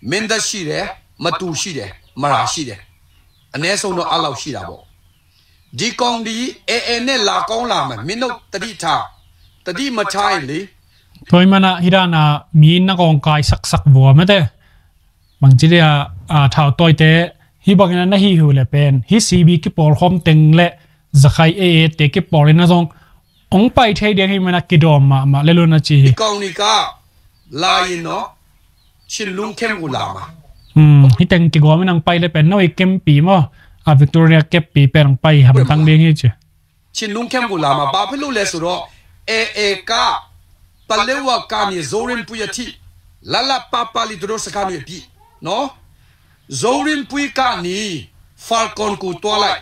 မင်းတပ်ရှိတယ်၊ မတူရှိတယ်၊ မရာရှိတယ်။ အနည်းဆုံးတော့အဲ့လောက်ရှိတာပေါ့။ ဒီကောင်ဒီ AA နဲ့လာကောင်းလာမယ်၊ မင်းတို့သတိထား၊ သတိမထားရင်လေ။ Tua ahih manin ah hih dan a mi na kawngkai saksak vua mate. Bangci dia, a, thautawite hih bangin a na hih uh leh pen hih C B kipawlkhawm teng le Zakhai A A te kipawl in a zong hong pai thei ding ahih manin a kidawm mahmah lel un a ci hi. ဒီကောင်တွေကလာရင်တော့ ချင်းလူန်းခဲကိုလာမှာ။ Hih teng kigawm in hong pai leh pen no i kempi maw, a, Victoria keppi pen hong pai hamtang ding hi ci. ချင်းလူန်းခဲကိုလာမှာ။ ဘာဖြစ်လို့လဲဆိုတော့ AA က ပလက်ဝကနေ ဇိုရင်းပွီအထိ လတ်လတ်ပါပါလေး သူတို့စခန်းတွေအပြည့်နော်။ ဇိုရင်းပွီကနေ Falcon ကိုသွားလိုက်၊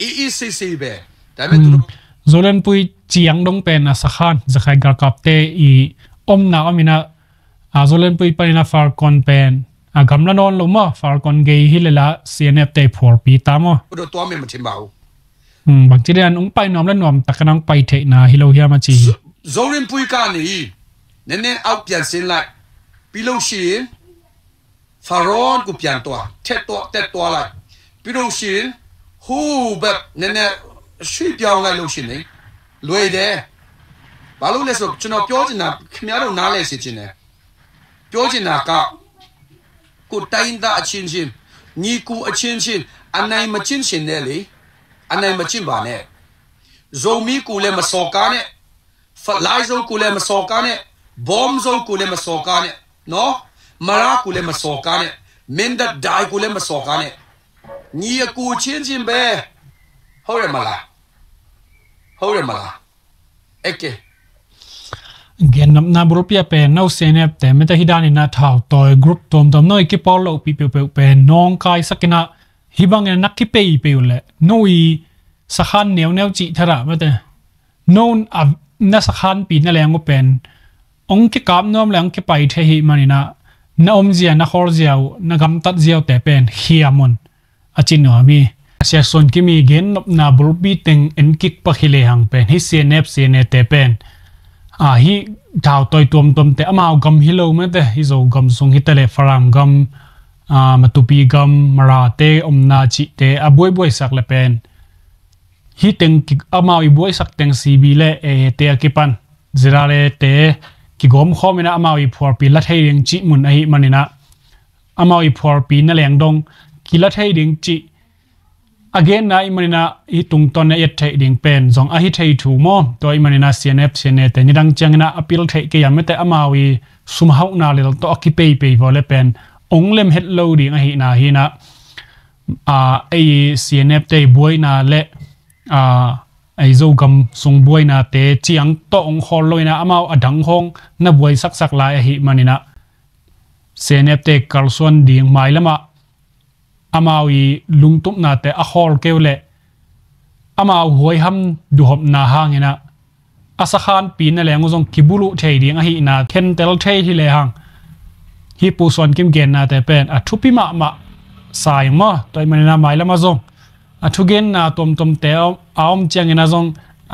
အေးအေးဆေးဆေးပဲ။ ဒါပေမဲ့သူတို့ Zolenpui ciang dong pen a sakhan Zakhai galkapte i omna om in ah, a, Zolenpui panin a Falcon pen a gamla nawn lo maw, Falcon gei hi leh la C N F te phualpi ta maw? တို့သွားမယ်မထင်ပါဘူး။ Bangci dia hong pai nuam le nuam takin hong pai theihna hi lo hiam a ci hi. ဇိုရင်းပွီကနေ နည်းနည်းအောက်ပြန်ဆင်းလိုက်၊ ပြီးလို့ရှိရင် Falcon ကိုပြန်သွား၊ ထက်သွား၊ တက်သွားလိုက်၊ ပြီးလို့ရှိရင် ဟိုဘက်နည်းနည်းရွှေ့ပြောင်းလိုက်လို့ရှိရင် လွယ်တယ်။ ဘာလို့လဲဆိုတော့ ကျွန်တော်ပြောချင်တာ ခင်ဗျားတို့နားလည်စေချင်တယ်။ ပြောချင်တာက ကိုယ်တိုင်းရင်းသားအချင်းချင်း၊ ညီကိုအချင်းချင်း အနိုင်မကျင့်ချင်နဲ့လေ။ အနိုင်မကျင့်ပါနဲ့။ ဇိုမီးကိုလည်းမစော်ကားနဲ့။ ဖလိုင်းဇိုကိုလည်းမစော်ကားနဲ့။ ဘွမ်ဇိုကိုလည်းမစော်ကားနဲ့နော်။ မရါကိုလည်းမစော်ကားနဲ့။ မင်းတပ်ဒိုင်ကိုလည်းမစော်ကားနဲ့။ ညီအကိုချင်းချင်းပဲ။ ဟုတ်တယ်မလား။ ဟုတ်တယ်မလား။ Okay. Gen nopna bulpi a pen no C N F te mate hih danin a thautawi group tuamtuam no i kipawl lohpih peuhpeuh pen nawngkaisak in ah hih bangin a na kipeipei uh leh no i sakhan neuneu cih thadah mate no a na sakhanpi na leng uh pen hong kikap nuam le hong kipai thei ahih manin ah na omzia na khawlzia uh na gamtat zia uh te pen khiam un a ci nuam hi. Sia Suan Kim i gen nopna bulpi teng en kik pak hi lehang pen hih C N F C N A te pen, a, hih thautawi tuamtuamte amau gam hi lo mate, hih Zogam sung hi ta leh Falam gam, a, Matupi gam, Marate omna cihte a buaibuaisak le pen hih teng ki, amau i buaisak teng C B le A A te a kipan Zirale te kigawmkhawm in ah amau i phualpi la thei ding cih mun ahih manin ah amau i phualpi na leng dong kila thei ding cih a genna ahih manin ah hih tungtawn a i et theih ding pen zong ahi thei thu maw? Tua ahih manin ah C N F, C N A te nidang ciangin ah a pil theih kei a mate amau i sum hauhna lel tawh a kipeipei vua le pen ong lem het lo ding ahihna hi in ah, a, ei C N F te i buaina le, a, ei Zogam sung buainate ciang tawh ong khawl lo in ah amau a dang khawng na buaisaksak lai ahih manin ah C N F te kalsuan ding mailam ah amau i lungtupnate a khawl kei uh leh amau huaiham duhopna hangin ah a sakhanpi na leng uh zong kibuluh thei ding ahihna khentel thei hi lehang hih Pu Suan Kim gennate pen a thupi mahmah sa ing maw? Tua ahih manin ah mailam ah zong a thugenna tuamtuamte a, a om ciangin ah zong,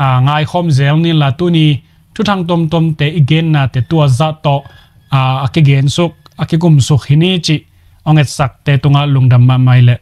a, ngaikhawm zel ni in la tuni thuthang tuamtuamte i gennate tua zah tawh, a, a kigensuk a kigumsuk hi ni cih ong etsakte tungah lungdam mahmah hi leh.